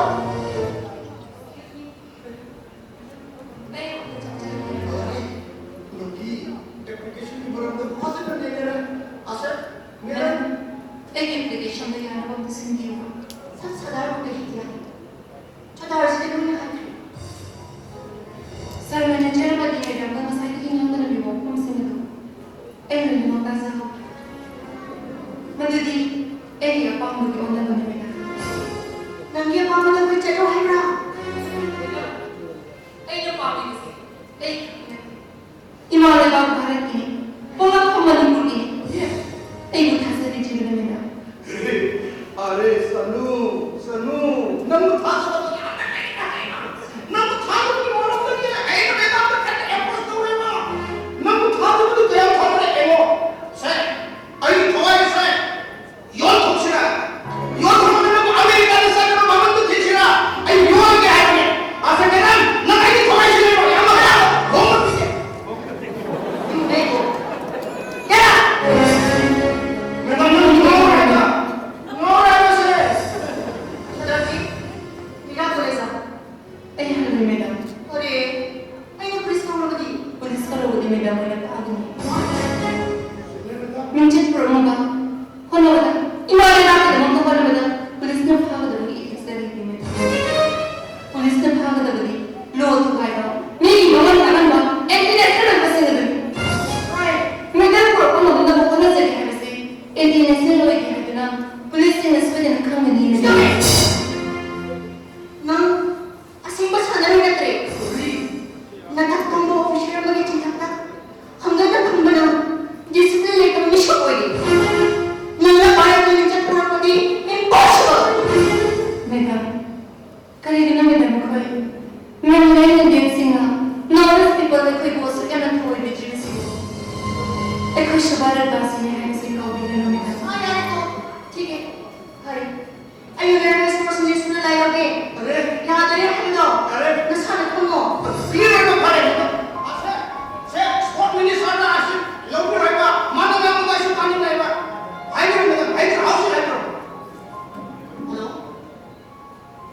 ꯅꯪꯒꯤ applicationꯒꯤ ꯃꯔꯝꯗ ꯐꯖꯅ ꯅꯩꯅꯔꯦ꯫ ꯑꯁꯦ, madam꯫ ꯑꯩꯒꯤ applicationꯗ ꯌꯥꯅꯕ ꯑꯝꯇ ꯁꯤꯟꯕꯤꯌꯨ꯫ ꯁꯛ ꯁꯥꯗꯥꯔꯕ ꯀꯔꯤꯒꯤ ꯌꯥꯅꯤ? ꯆꯣꯇꯥꯔꯁꯤꯗꯤ ꯂꯣꯏꯅ ꯍꯥꯏꯈ꯭ꯔꯦ꯫ Sir, manager ꯑꯃꯗꯤ madamꯒ ꯉꯁꯥꯏꯗꯒꯤ ꯉꯥꯡꯅꯔꯝꯃꯤꯕ ꯋꯥꯐꯝꯁꯤꯡ ꯑꯗꯨ ꯑꯩ ꯂꯣꯏꯅꯃꯛ ꯇꯥꯖꯍꯧꯏ꯫ ꯃꯗꯨꯗꯤ ꯑꯩꯒꯤ ꯑꯄꯥꯝꯕꯒꯤ ꯑꯣꯟꯅꯕꯅꯤ, madam꯫ ꯅꯪꯒꯤ ꯑꯄꯥꯝꯕꯗ ꯑꯩꯈꯣꯏ ꯆꯠꯂꯣ ꯍꯥꯏꯕ꯭ꯔꯥ? ꯑꯩꯅ ꯄꯥꯝꯃꯤꯕꯁꯦ ꯑꯩ ꯈꯛꯀꯤ ꯅꯠꯇꯦ꯫ ꯏꯃꯥ ꯂꯩꯕꯥꯛ ꯚꯥꯔꯠꯀꯤꯅꯤ, ꯄꯣꯛꯅꯐꯝ ꯃꯅꯤꯄꯨꯔꯒꯤꯅꯤ꯫ ꯑꯩꯕꯨ ꯊꯥꯖꯕꯤꯗ꯭ꯔꯤꯕꯅꯤ, madam꯫ ꯑꯔꯦ, ꯁꯅꯨ, ꯁꯅꯨ, ꯅꯪꯕꯨ ꯊꯥꯖꯕꯗ ꯌꯥꯝꯅ ꯂꯩꯅ ꯍꯥꯏꯕ꯫ ꯅꯪꯕꯨ ꯊꯥꯖꯕꯒꯤ ꯃꯔꯝꯗꯒꯤ ꯑꯩꯅ madamꯗ ꯀꯟꯅ approach ꯇꯧꯔꯦꯕ꯫ ꯅꯪꯕꯨ ꯊꯥꯖꯕꯗꯨ ꯀꯌꯥꯝ ꯐꯕꯅ ꯌꯦꯡꯉꯣ꯫ ꯁꯦ, ꯑꯩ ꯊꯋꯥꯏꯁꯦ ꯌꯣꯟꯊꯣꯛꯁꯤꯔꯥ? ꯌꯣꯟꯊꯣꯛꯂꯒ ꯅꯪꯕꯨ ꯑꯃꯦꯔꯤꯀꯥꯗ ꯆꯠꯅꯕ ꯃꯃꯟꯗꯨ ꯊꯤꯁꯤꯔꯥ? ꯑꯩ ꯌꯣꯟꯒꯦ ꯍꯥꯏꯕꯅꯦ꯫ ꯑꯁꯦ, madam, ꯅꯪ ꯑꯩꯒꯤ ꯊꯋꯥꯏꯁꯤ ꯂꯩꯔꯣ, ꯌꯥꯝ ꯍꯣꯡꯅ ꯄꯤꯒꯦ꯫ ꯃꯦꯗꯥꯝ ꯍꯣꯏꯅ ꯐꯥꯒꯅꯤ꯫ ꯃꯤꯡꯆꯠ ꯄꯨꯔꯛꯅꯕ ꯍꯣꯠꯅꯕꯗ, ꯏꯃꯥ ꯂꯩꯕꯥꯛꯀꯤꯗꯃꯛꯇ ꯍꯣꯠꯅꯕꯗ ꯄꯨꯂꯤꯁꯅ ꯐꯥꯒꯗꯕꯒꯤ ethics ꯂꯩꯇꯦ, ꯃꯦꯗꯥꯝ꯫ ꯄꯨꯂꯤꯁꯅ ꯐꯥꯒꯗꯕꯗꯤ law ꯊꯨꯒꯥꯏꯕ, ꯃꯤꯒꯤ ꯃꯃꯜ ꯇꯥꯛꯍꯟꯕ, anti national ꯑꯣꯏꯕꯁꯤꯡ ꯑꯗꯨꯅꯤ꯫ ꯍꯣꯏ, ꯃꯦꯗꯥꯝ ꯄꯨꯔꯛꯄ ꯉꯝꯅꯕ ꯍꯣꯠꯅꯖꯒꯦ ꯍꯥꯏꯕꯁꯤ anti national ꯑꯣꯏꯒꯦ ꯍꯥꯏꯗꯨꯅ ꯄꯨꯂꯤꯁꯁꯤꯡꯅ ꯁꯣꯏꯗꯅ ꯈꯪꯒꯅꯤ, ꯃꯦꯗꯥꯝ꯫ ꯅꯪ ꯑꯁꯦꯡꯕ ꯁꯥꯟꯅꯔꯣꯏ ꯅꯠꯇ꯭ꯔꯦ? ꯅꯊꯛ ꯊꯣꯡꯕ officer ꯑꯃꯒꯤ ꯆꯤꯟꯊꯛꯇ ꯍꯪꯒꯠꯅ ꯐꯝꯕꯅ discipline ꯂꯩꯇꯕ ꯃꯤꯁꯛ ꯑꯣꯏꯔꯤ꯫ ꯅꯪꯅ ꯚꯥꯔꯠꯀꯤ ꯃꯤꯡꯆꯠ ꯄꯨꯔꯛꯄꯗꯤ impossible! ꯃꯦꯗꯥꯝ, ꯀꯔꯤꯒꯤꯅꯣ ꯃꯦꯗꯥꯝ ꯑꯩꯈꯣꯏ non-Indian ꯁꯤꯡꯅ non-Indian people ꯑꯩꯈꯣꯏꯕꯨ ꯑꯁꯨꯛ ꯌꯥꯝꯅ ꯊꯑꯣꯏꯕꯤꯗ꯭ꯔꯤꯕꯁꯤꯕꯨ? ꯑꯩꯈꯣꯏꯁꯨ ꯚꯥꯔꯠ ꯚꯥꯁꯤꯅꯤ ꯍꯥꯏꯕꯁꯤ ꯀꯥꯎꯕꯤꯒꯅꯨ ꯃꯦꯗꯥꯝ꯫ ꯍꯣꯏ, ꯌꯥꯔꯦꯀꯣ꯫ ꯊꯤꯛ ꯍꯦ꯫ ꯐꯔꯦ꯫ ꯑꯩ ꯔꯦꯜꯋꯦ ꯁ꯭ꯄꯣꯔꯠꯁ ꯃꯤꯅꯤꯁꯇꯔꯗ ꯂꯥꯏ ꯂꯧꯒꯦ꯫ ꯑꯔꯦ! ꯌꯥꯗꯔꯦ ꯍꯥꯏꯕꯗꯣ꯫ ꯑꯔꯦ! ꯅꯁꯥꯅ ꯈꯪꯉꯣ꯫ ꯁꯤ ꯂꯣꯏꯅ ꯐꯔꯦ꯫ ꯑꯁꯦ, ꯁꯦ, ꯁ꯭ꯄꯣꯔꯠꯁ ꯃꯤꯅꯤꯁꯇꯔꯅ ꯑꯁꯤ ꯂꯧꯕꯤꯔꯣ ꯍꯥꯏꯕ, ꯃꯥꯅ ꯉꯥꯡꯕꯗꯣ ꯑꯩꯁꯨ ꯇꯥꯅꯤꯡꯗꯦ ꯍꯥꯏꯕ꯫ ꯍꯥꯏꯕꯤꯔꯣ ꯃꯦꯗꯥꯝ, ꯍꯥꯏꯕꯤꯔꯣ, ꯍꯧꯖꯤꯛ ꯍꯥꯏꯕꯤꯔꯣ꯫ Hello,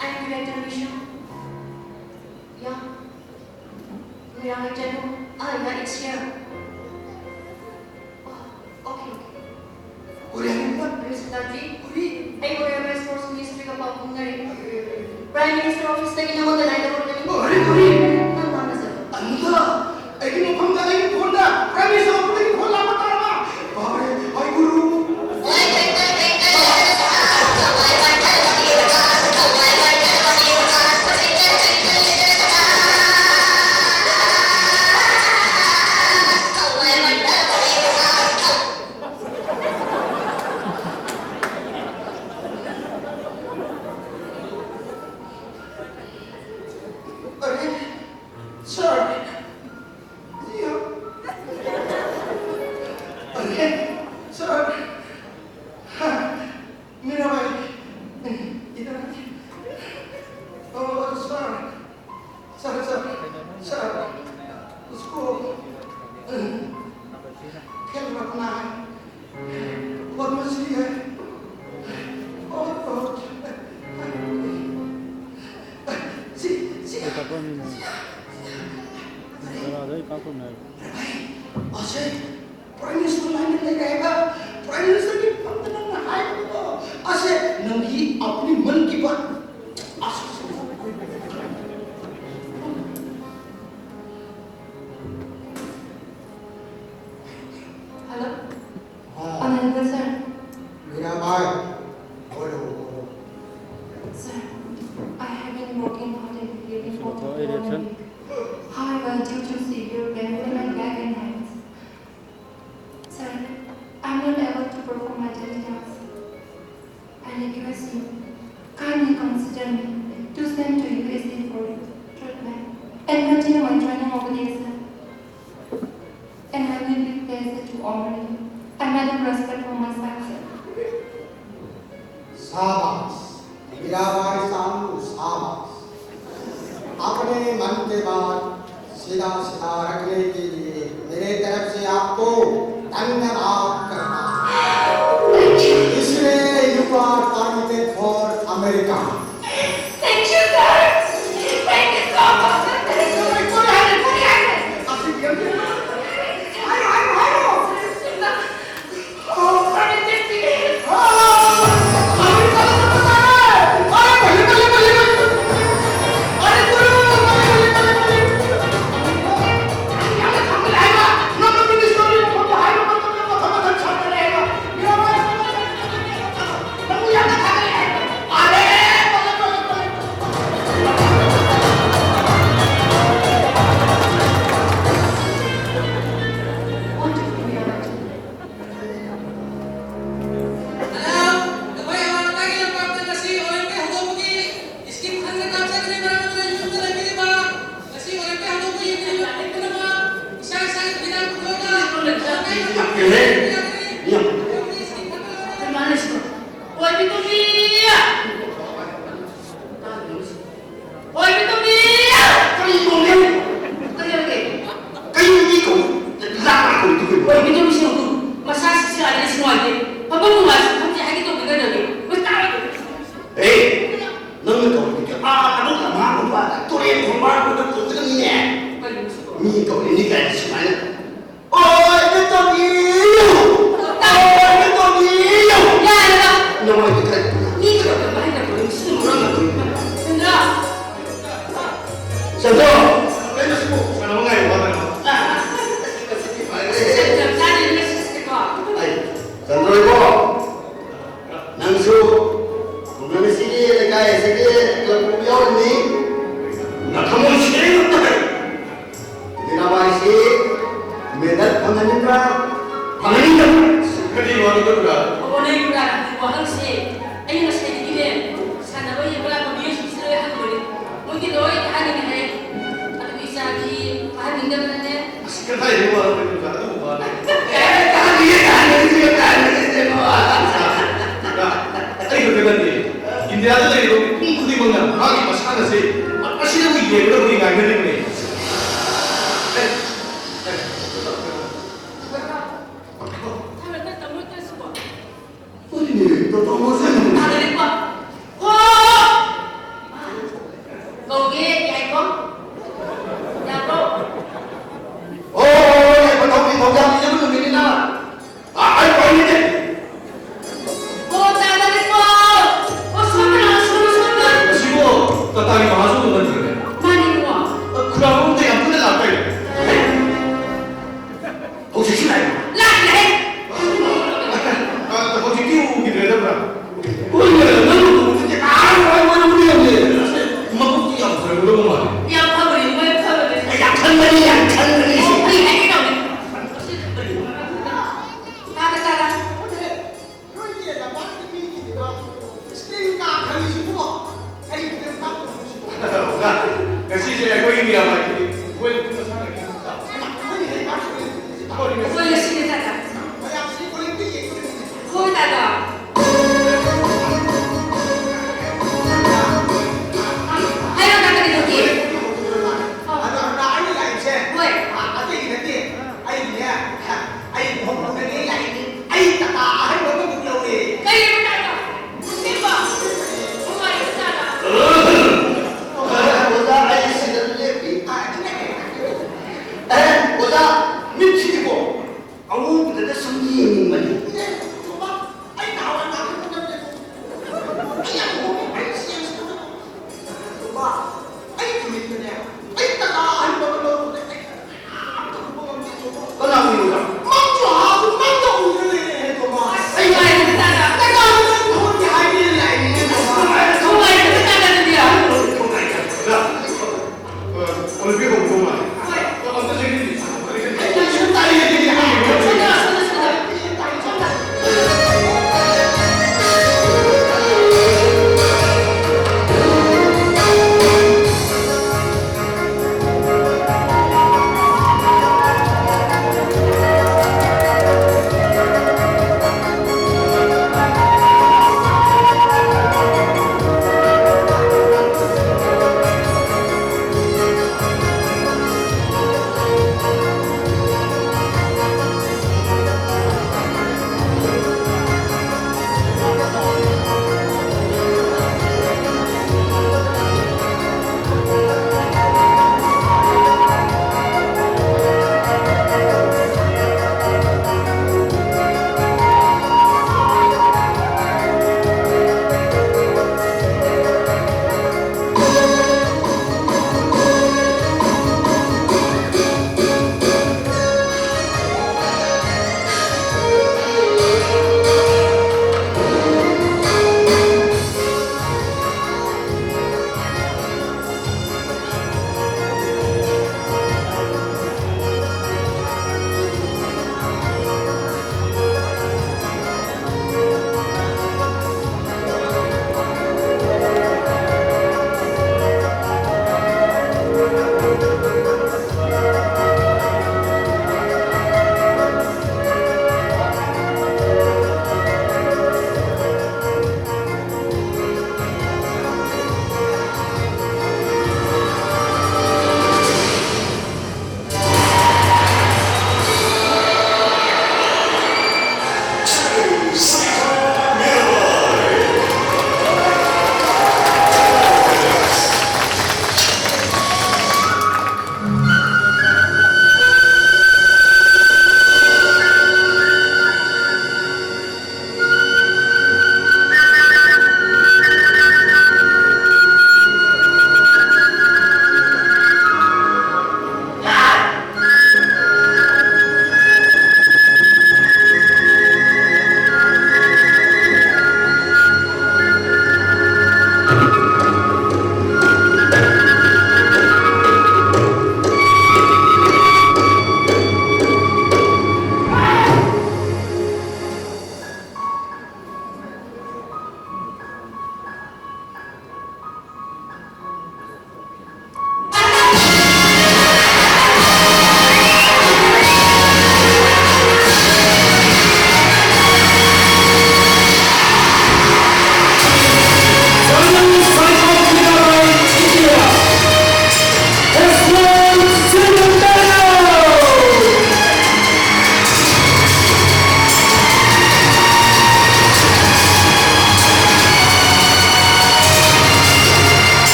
I am Director Mission. Yeah. ꯃꯣꯏꯔꯥꯡ ꯆꯠꯂꯨ꯫ ꯑꯥ, yeah, it's here. ꯑꯣ, okay, okay. ꯀꯣꯔꯤꯌꯥꯒꯤ ꯃꯤꯅ? ꯔꯤꯁꯤꯇꯥꯖꯤ, ꯀꯣꯔꯤ? ꯑꯩ ꯀꯣꯔꯤꯌꯥꯒꯤ ꯁ꯭ꯄꯣꯔꯠꯁ ꯃꯤꯅꯤꯁꯇ꯭ꯔꯤꯒ ꯄꯥꯎ ꯐꯥꯎꯅꯔꯦ꯫ ꯄ꯭ꯔꯥꯏꯝ ꯃꯤꯅꯤꯁꯇꯔ ꯑꯣꯐꯤꯁꯇꯒꯤ ꯅꯉꯣꯟꯗ ꯂꯥꯏꯟ ꯇꯧꯔꯛꯀꯅꯤ꯫ ꯀꯣꯔꯤ, ꯀꯣꯔꯤ? ꯅꯪ ꯃꯥꯅ ꯆꯠꯂꯨ꯫ ꯑꯅꯤꯗ, ꯑꯩꯒꯤ ꯃꯐꯝꯗ ꯑꯩꯒꯤ ꯐꯣꯟꯗ ꯄ꯭ꯔꯥꯏꯝ ꯃꯤꯅꯤꯁꯇꯔ ꯑꯣꯐꯤꯁꯇꯒꯤ ꯐꯣꯟ ꯂꯥꯛꯄ ꯇꯥꯔꯕ? ꯕꯥꯕꯔꯦ, ꯍꯥꯏ ꯒꯨꯔꯨ꯫ ꯑꯁꯦ, Prime Minister line ꯂꯩꯔꯦ ꯍꯥꯏꯕ? Prime Minister ꯒꯤ ꯐꯝꯗ ꯅꯪꯅ ꯍꯥꯏꯕꯗꯣ, ꯑꯁꯦ, ꯅꯪꯒꯤ ꯑꯄꯅꯤ ꯃꯟ ꯀꯤ ꯕꯥꯠ꯫ ꯑꯁ, ꯑꯁ, ꯑꯁ꯫ Hello? हाँ। Honorable sir. मीरा बाई, बोलो, बोलो। Sir, I have been working hard and believing for the economy. However, due to severe pain in my back and hands, sir, I'm not able to perform my daily tasks. I request you, kindly consider me to send to U S A for treatment and continue my training over there, sir. And I will be pleased to honor you. I made a respect for my side, sir. शाबाश, मीराबाई सानू, शाबाश। अपने मन के बात सीधा सीधा रखने के लिए मेरे तरफ से आपको धन्यवाद करता हूँ। इसलिए you are permitted for America। Thank you, sir. Thank you so much, sir. Thank you. ꯇꯧꯔꯤꯅꯤ ꯀꯥꯏꯅ ꯁꯨꯃꯥꯏꯅ꯫ ꯑꯣꯏ, ꯅꯪ ꯇꯧꯕꯤꯌꯨ! ꯑꯣꯏ, ꯅꯪ ꯇꯧꯕꯤꯌꯨ! ꯌꯥꯔꯦꯕ! ꯅꯃꯥꯏꯗꯨ ꯀꯥꯏ? ꯃꯤ ꯈꯛꯇ ꯍꯥꯏꯅꯕꯗꯣ ꯅꯨꯡꯁꯤꯅ ꯃꯔꯝ ꯑꯗꯨ ꯆꯟꯗ꯭ꯔ! ꯆꯟꯗ꯭ꯔ! ꯀꯩꯅꯣ ꯁꯤꯕꯨ ꯁꯥꯟꯅꯕ ꯉꯥꯏꯕ ꯋꯥꯗꯅ? ꯁꯤꯁꯦ ꯌꯥꯝ ꯆꯥꯗꯦ, ꯉꯁꯤꯁꯦꯀꯣ꯫ ꯑꯩ, ꯆꯟꯗ꯭ꯔ ꯏꯕꯣ! ꯅꯪꯁꯨ ꯈꯨꯡꯒꯪ ꯑꯁꯤꯒꯤ ꯂꯩꯀꯥꯏ ꯑꯁꯤꯒꯤ ꯀ꯭ꯂꯕ ꯌꯥꯎꯔꯤꯅꯤ꯫ ꯅꯊꯃꯣꯏ ꯁꯦꯡꯅ ꯇꯥꯏ꯫ ꯃꯤꯔꯥꯕꯥꯏꯁꯤ ꯃꯦꯗꯜ ꯐꯪꯍꯟꯅꯤꯡꯕ꯭ꯔꯥ? ꯐꯪꯍꯟꯅꯤꯡꯗꯕ꯭ꯔꯥ? ꯀꯔꯤ ꯋꯥꯔꯤꯅꯣ ꯀꯀꯥ? ꯑꯣ, ꯅꯣꯏ ꯀꯀꯥꯅ ꯍꯪꯕ ꯋꯥꯍꯪꯁꯦ ꯑꯩꯅ ꯉꯁꯥꯏꯗꯒꯤꯅꯦ ꯁꯥꯟꯅꯕ ꯌꯦꯡꯕ ꯂꯥꯛꯄ ꯃꯤꯑꯣꯏꯁꯤꯡꯁꯤ ꯂꯣꯏ ꯍꯪꯕꯅꯦ꯫ ꯃꯣꯏꯗꯤ ꯂꯣꯏ ꯊꯥꯍꯟꯅꯤꯡꯉꯦ ꯍꯥꯏ꯫ ꯑꯗꯨꯒꯤ ꯏꯆꯥꯗꯤ ꯊꯥꯍꯟꯅꯤꯡꯗꯕꯅꯅꯦ꯫ ꯑꯁ, ꯀꯗꯥꯏꯗꯒꯤ ꯋꯥꯅꯣ ꯀꯀꯥ? ꯑꯗꯨꯒꯨꯝꯕ ꯋꯥꯅꯣ꯫ ꯀꯥꯏ ꯊꯥꯍꯟꯅꯤꯡꯉꯦ, ꯊꯥꯍꯟꯅꯤꯡꯉꯦ, ꯊꯥꯍꯟꯅꯤꯡꯉꯦ, ꯀꯀꯥ꯫ ꯀꯀꯥ, ꯑꯩ ꯈꯛꯇ ꯅꯠꯇꯦ꯫ ꯏꯟꯗꯤꯌꯥꯗ ꯂꯩꯔꯤꯕ ꯃꯤꯄꯨꯝ ꯈꯨꯗꯤꯡꯃꯛꯅ ꯃꯥꯒꯤ ꯃꯁꯥꯟꯅꯁꯦ ꯃꯁꯤꯗꯕꯨ ꯌꯦꯡꯒꯗꯕꯅꯤ ꯉꯥꯏꯅꯔꯤꯕꯅꯤ꯫ ꯑꯦ, ꯑꯦ꯫ ꯊꯥꯡꯒꯠꯅ ꯇꯝꯃꯣꯏ ꯇꯧꯔꯤꯁꯤꯕꯣ? ꯀꯔꯤꯅꯣ? ꯇꯣꯇꯣ ꯃꯣꯁꯟ꯫ ꯊꯥꯡꯒꯠꯂꯤꯀꯣ? ꯑꯣ! ꯀꯧꯒꯦ, ꯌꯥꯏꯀꯣ? ꯌꯥꯕ꯭ꯔꯣ? ꯑꯣ, ꯌꯥꯏ, ꯃꯊꯧ ꯅꯤꯡꯊꯧ ꯌꯥꯝ ꯄꯤꯖꯕ ꯅꯨꯃꯤꯠꯅꯤꯅ꯫ ꯑ, ꯑꯩ ꯄꯥꯏꯅꯤꯡꯗꯦ꯫ ꯑꯣ, ꯇꯥꯗꯔꯦꯀꯣ? ꯑꯣ, ꯁꯣꯝꯗ ꯂꯥꯛꯑꯣ, ꯁꯣꯝꯗ, ꯁꯣꯝꯗ꯫ ꯑꯁꯤꯕꯨ ꯇꯥꯇꯥꯒꯤ ꯃꯍꯥꯖꯣꯟꯗꯨ ꯅꯠꯇ꯭ꯔꯅꯦ? ꯃꯥꯅꯤꯀꯣ꯫ ꯑ, ꯈꯨꯔꯥꯡꯂꯣꯝꯗ ꯌꯥꯝ ꯀꯟꯅ ꯂꯥꯛꯄ ꯀꯩꯅꯣ? ꯍꯧꯖꯤꯛꯁꯨ ꯂꯥꯛꯏ꯫ ꯂꯥꯛꯏ ꯍꯥꯏ꯫ ꯑ, ꯍꯧꯖꯤꯛꯇꯤ ꯎꯈꯤꯗ꯭ꯔꯦꯗꯕ꯭ꯔꯥ? ꯍꯣꯏꯅꯦ, ꯅꯪ ꯎꯕꯗꯨꯗꯤ ꯑꯥ ꯋꯥꯏ ꯋꯥꯏ ꯎꯔꯦ꯫ ꯃꯕꯨꯛꯇꯤ ꯌꯥꯝ ꯐꯔꯝꯒꯗꯧꯕ ꯃꯥꯜꯂꯦ꯫ ꯌꯥꯝ ꯐꯕꯅꯤ, ꯃꯣꯏ ꯐꯕꯅꯤ꯫ ꯌꯥꯝ ꯈꯟꯕꯅꯤ, ꯌꯥꯝ ꯈꯟꯕꯅꯤ꯫ ꯑꯣ, ꯐꯩ ꯍꯥꯏꯒꯦ ꯇꯧꯅꯤ꯫ ꯇꯥꯗ, ꯇꯥꯗ꯫ ꯅꯣꯏꯒꯤ ꯂꯝꯄꯥꯛꯀꯤ ꯃꯤꯒꯤꯗꯨꯗ ꯏꯁꯀ꯭ꯔꯤꯟ ꯀꯥꯞ ꯈꯜꯂꯤꯁꯤꯕꯨ ꯀꯔꯤ ꯐꯤꯂꯝ ꯀꯥꯞꯇꯣꯏꯅꯣ ꯁꯤꯕꯣ? ꯉꯁꯤꯁꯦ ꯑꯩꯈꯣꯏꯒꯤ ꯃꯤꯔꯥꯕꯥꯏꯒꯤ ꯃꯣꯏ ꯄꯨꯟꯅ ꯁꯥꯟꯅꯈꯤ꯫ ꯍꯩꯃꯥ, ꯑꯩꯈꯣꯏꯒꯤ ꯍꯩ ꯀꯥꯞꯇꯣꯏꯅꯦ꯫ ꯑꯩꯈꯣꯏ ꯉꯁꯤꯅꯦ ꯇꯥꯗ꯫ ꯃꯌꯥꯝꯁꯤ ꯄꯣꯂꯤꯡꯗ ꯌꯦꯡꯗꯣꯏꯅꯦ꯫ ꯍꯣꯏ ꯇꯥꯗ꯫ ꯍꯥꯏꯔꯣ ꯇꯥꯗ, ꯀꯩꯗꯧꯒꯦ? ꯑꯗꯣ ꯑꯩꯅ ꯂꯥꯛꯏꯁꯦ ꯍꯣꯏ꯫ ꯑꯇꯩꯒꯤ ꯅꯠꯇꯦ꯫ ꯑꯩꯒꯤꯅꯦ, ꯑꯩ ꯂꯨꯍꯣꯡ ꯂꯨꯍꯣꯡꯅꯒꯦ ꯂꯥꯛꯏꯅꯤ꯫ ꯑꯩ ꯇꯥꯇꯥ ꯑꯍꯟꯕ ꯑꯃ ꯕꯨꯛ ꯂꯧꯔꯦ꯫ ꯀꯔꯤ ꯃꯇꯥꯗ? ꯑꯁꯦꯡꯕ? ꯅꯨꯡꯉꯥꯏꯔꯤꯕ ꯖꯥꯠꯂ? ꯑꯣꯖꯥ, ꯑꯩ ꯁꯤꯗ ꯂꯦꯞꯄꯤ꯫ ꯑ, ꯑꯗꯨꯅꯦ꯫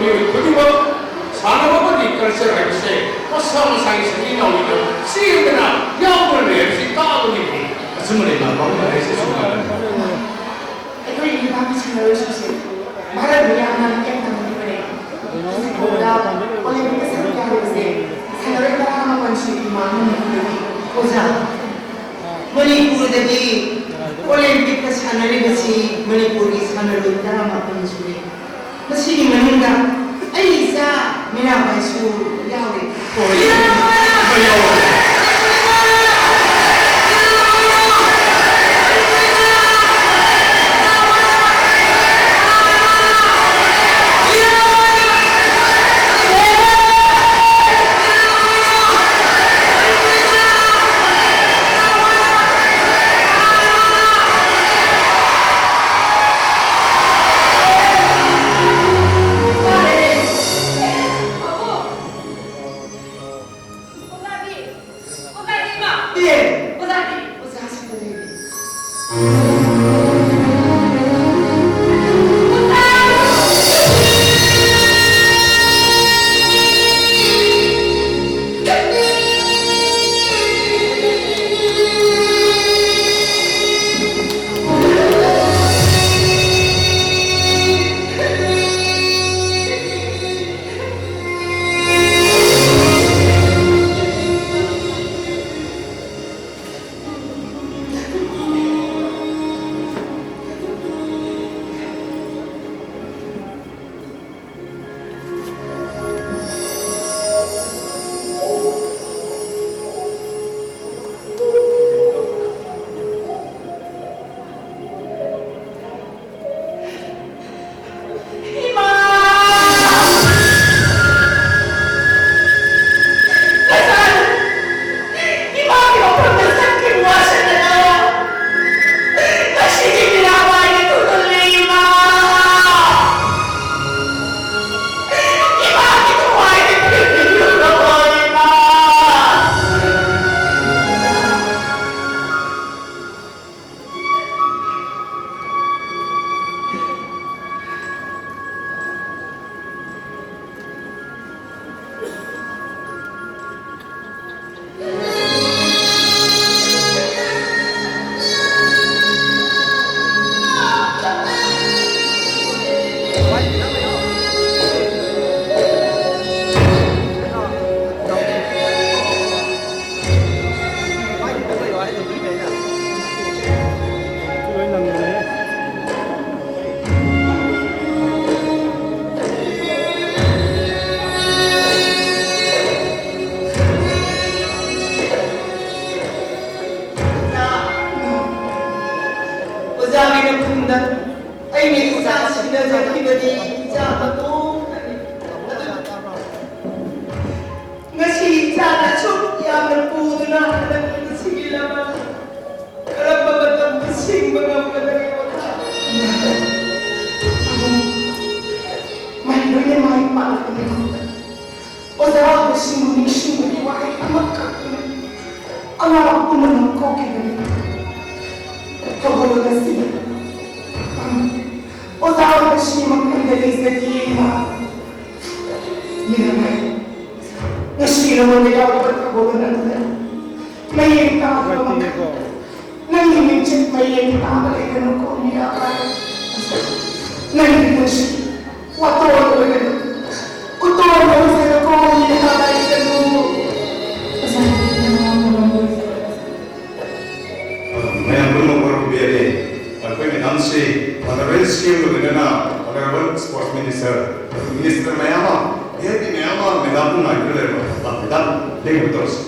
ꯃꯤꯑꯣꯏ ꯈꯨꯗꯤꯡꯃꯛ ꯁꯥꯟꯅꯕ ꯑꯃꯗꯤ ꯀꯜꯆꯔ ꯍꯥꯏꯕꯁꯦ ꯃꯁꯥ ꯃꯁꯥꯒꯤ ꯁꯛꯇꯤ ꯅꯥꯎꯔꯤꯗ ꯆꯦꯟꯗꯅ ꯌꯥꯎꯗꯨꯅ ꯂꯩ ꯍꯥꯏꯕꯁꯤ ꯇꯥꯛꯑꯕꯅꯤ꯫ ꯑꯆꯨꯝꯕ ꯂꯩꯕꯥꯛ ꯄꯥꯎꯃꯤ ꯍꯥꯏꯁꯦ ꯑꯁꯨꯝꯅ ꯑꯩꯈꯣꯏꯒꯤ ꯂꯩꯕꯥꯛꯀꯤ ꯁꯥꯟꯅꯔꯣꯏꯁꯤꯡꯁꯦ ꯚꯥꯔꯠ ꯃꯤꯌꯥꯝꯅ ꯃꯤꯠꯌꯦꯡ ꯊꯝꯂꯤꯕꯅꯦ꯫ ꯍꯧꯖꯤꯛ ꯐꯥꯎꯕꯗ ꯑꯣꯂꯦꯝꯄꯤꯛꯇ ꯁꯔꯨꯛ ꯌꯥꯔꯤꯕꯁꯦ ꯁꯥꯟꯅꯔꯣꯏ ꯇꯔꯥꯃꯥꯄꯟ ꯁꯨꯏ ꯏꯃꯥ ꯑꯃꯅꯤ꯫ ꯑꯣꯖꯥ, ꯃꯅꯤꯄꯨꯔꯗꯗꯤ ꯑꯣꯂꯦꯝꯄꯤꯛꯇ ꯁꯥꯟꯅꯔꯤꯕꯁꯤ ꯃꯅꯤꯄꯨꯔꯒꯤ ꯁꯥꯟꯅꯔꯣꯏ ꯇꯔꯥꯃꯥꯄꯟ ꯁꯨꯔꯦ꯫ ꯃꯁꯤꯒꯤ ꯃꯅꯨꯡꯗ ꯑꯩ ꯏꯆꯥ ꯃꯤꯔꯥꯕꯥꯏꯁꯨ ꯌꯥꯎꯔꯦ꯫ ꯃꯥꯟꯅꯕꯅꯤ꯫ ꯑꯣꯖꯥ ꯑꯣꯏꯕꯁꯤꯡꯕꯨ ꯅꯤꯡꯁꯤꯡꯕꯒꯤ ꯋꯥꯍꯩ ꯑꯃꯈꯛꯇꯅ ꯑꯉꯥꯡ ꯄꯨꯝꯅꯃꯛ ꯀꯣꯛꯈꯤꯕꯅꯤ꯫ ꯊꯧꯒꯜ ꯑꯁꯤꯗ ꯑꯣꯖꯥ ꯑꯣꯏꯕꯁꯤ ꯃꯈꯣꯏꯗ ꯂꯩꯖꯗꯦ꯫ ꯃꯤꯔꯝ ꯉꯁꯤ ꯅꯉꯣꯟꯗ ꯌꯥꯎꯔꯤꯕ ꯊꯧꯒꯜ ꯑꯗꯨꯗ ꯃꯌꯦꯡ ꯇꯥꯗꯕ ꯃꯈꯜ ꯅꯪꯒꯤ ꯃꯤꯡꯆꯠ ꯃꯌꯦꯡ ꯇꯥꯕ ꯂꯩꯒꯅꯨꯀꯣ ꯃꯤꯔꯥꯕꯥꯏ꯫ ꯅꯪꯒꯤ ꯄꯨꯟꯁꯤ ꯋꯥꯇꯣꯟ ꯑꯣꯏꯒꯅꯨ꯫ ꯎꯇꯣꯟ ꯑꯣꯏꯖꯔꯣꯀꯣ ꯃꯤꯔꯥꯕꯥꯏ ꯏꯆꯟꯕꯨ꯫ ꯃꯌꯥꯝ ꯄꯨꯝꯅꯃꯛ ꯋꯥꯔꯧꯕꯤꯔꯒꯦ꯫ ꯑꯩꯈꯣꯏ ꯃꯦꯗꯥꯝꯁꯤ honorary C M ꯒ ꯂꯣꯏꯅꯅ honorable sports minister, minister ꯃꯌꯥꯝ ꯑꯃ, V I P ꯃꯌꯥꯝ ꯑꯃ ꯃꯦꯗꯥꯝꯕꯨ ꯉꯥꯏꯗꯨꯅ ꯂꯩꯔꯕ꯫ ꯃꯦꯗꯥꯝ, ꯂꯦꯡꯕ ꯇꯧꯔꯁꯤ꯫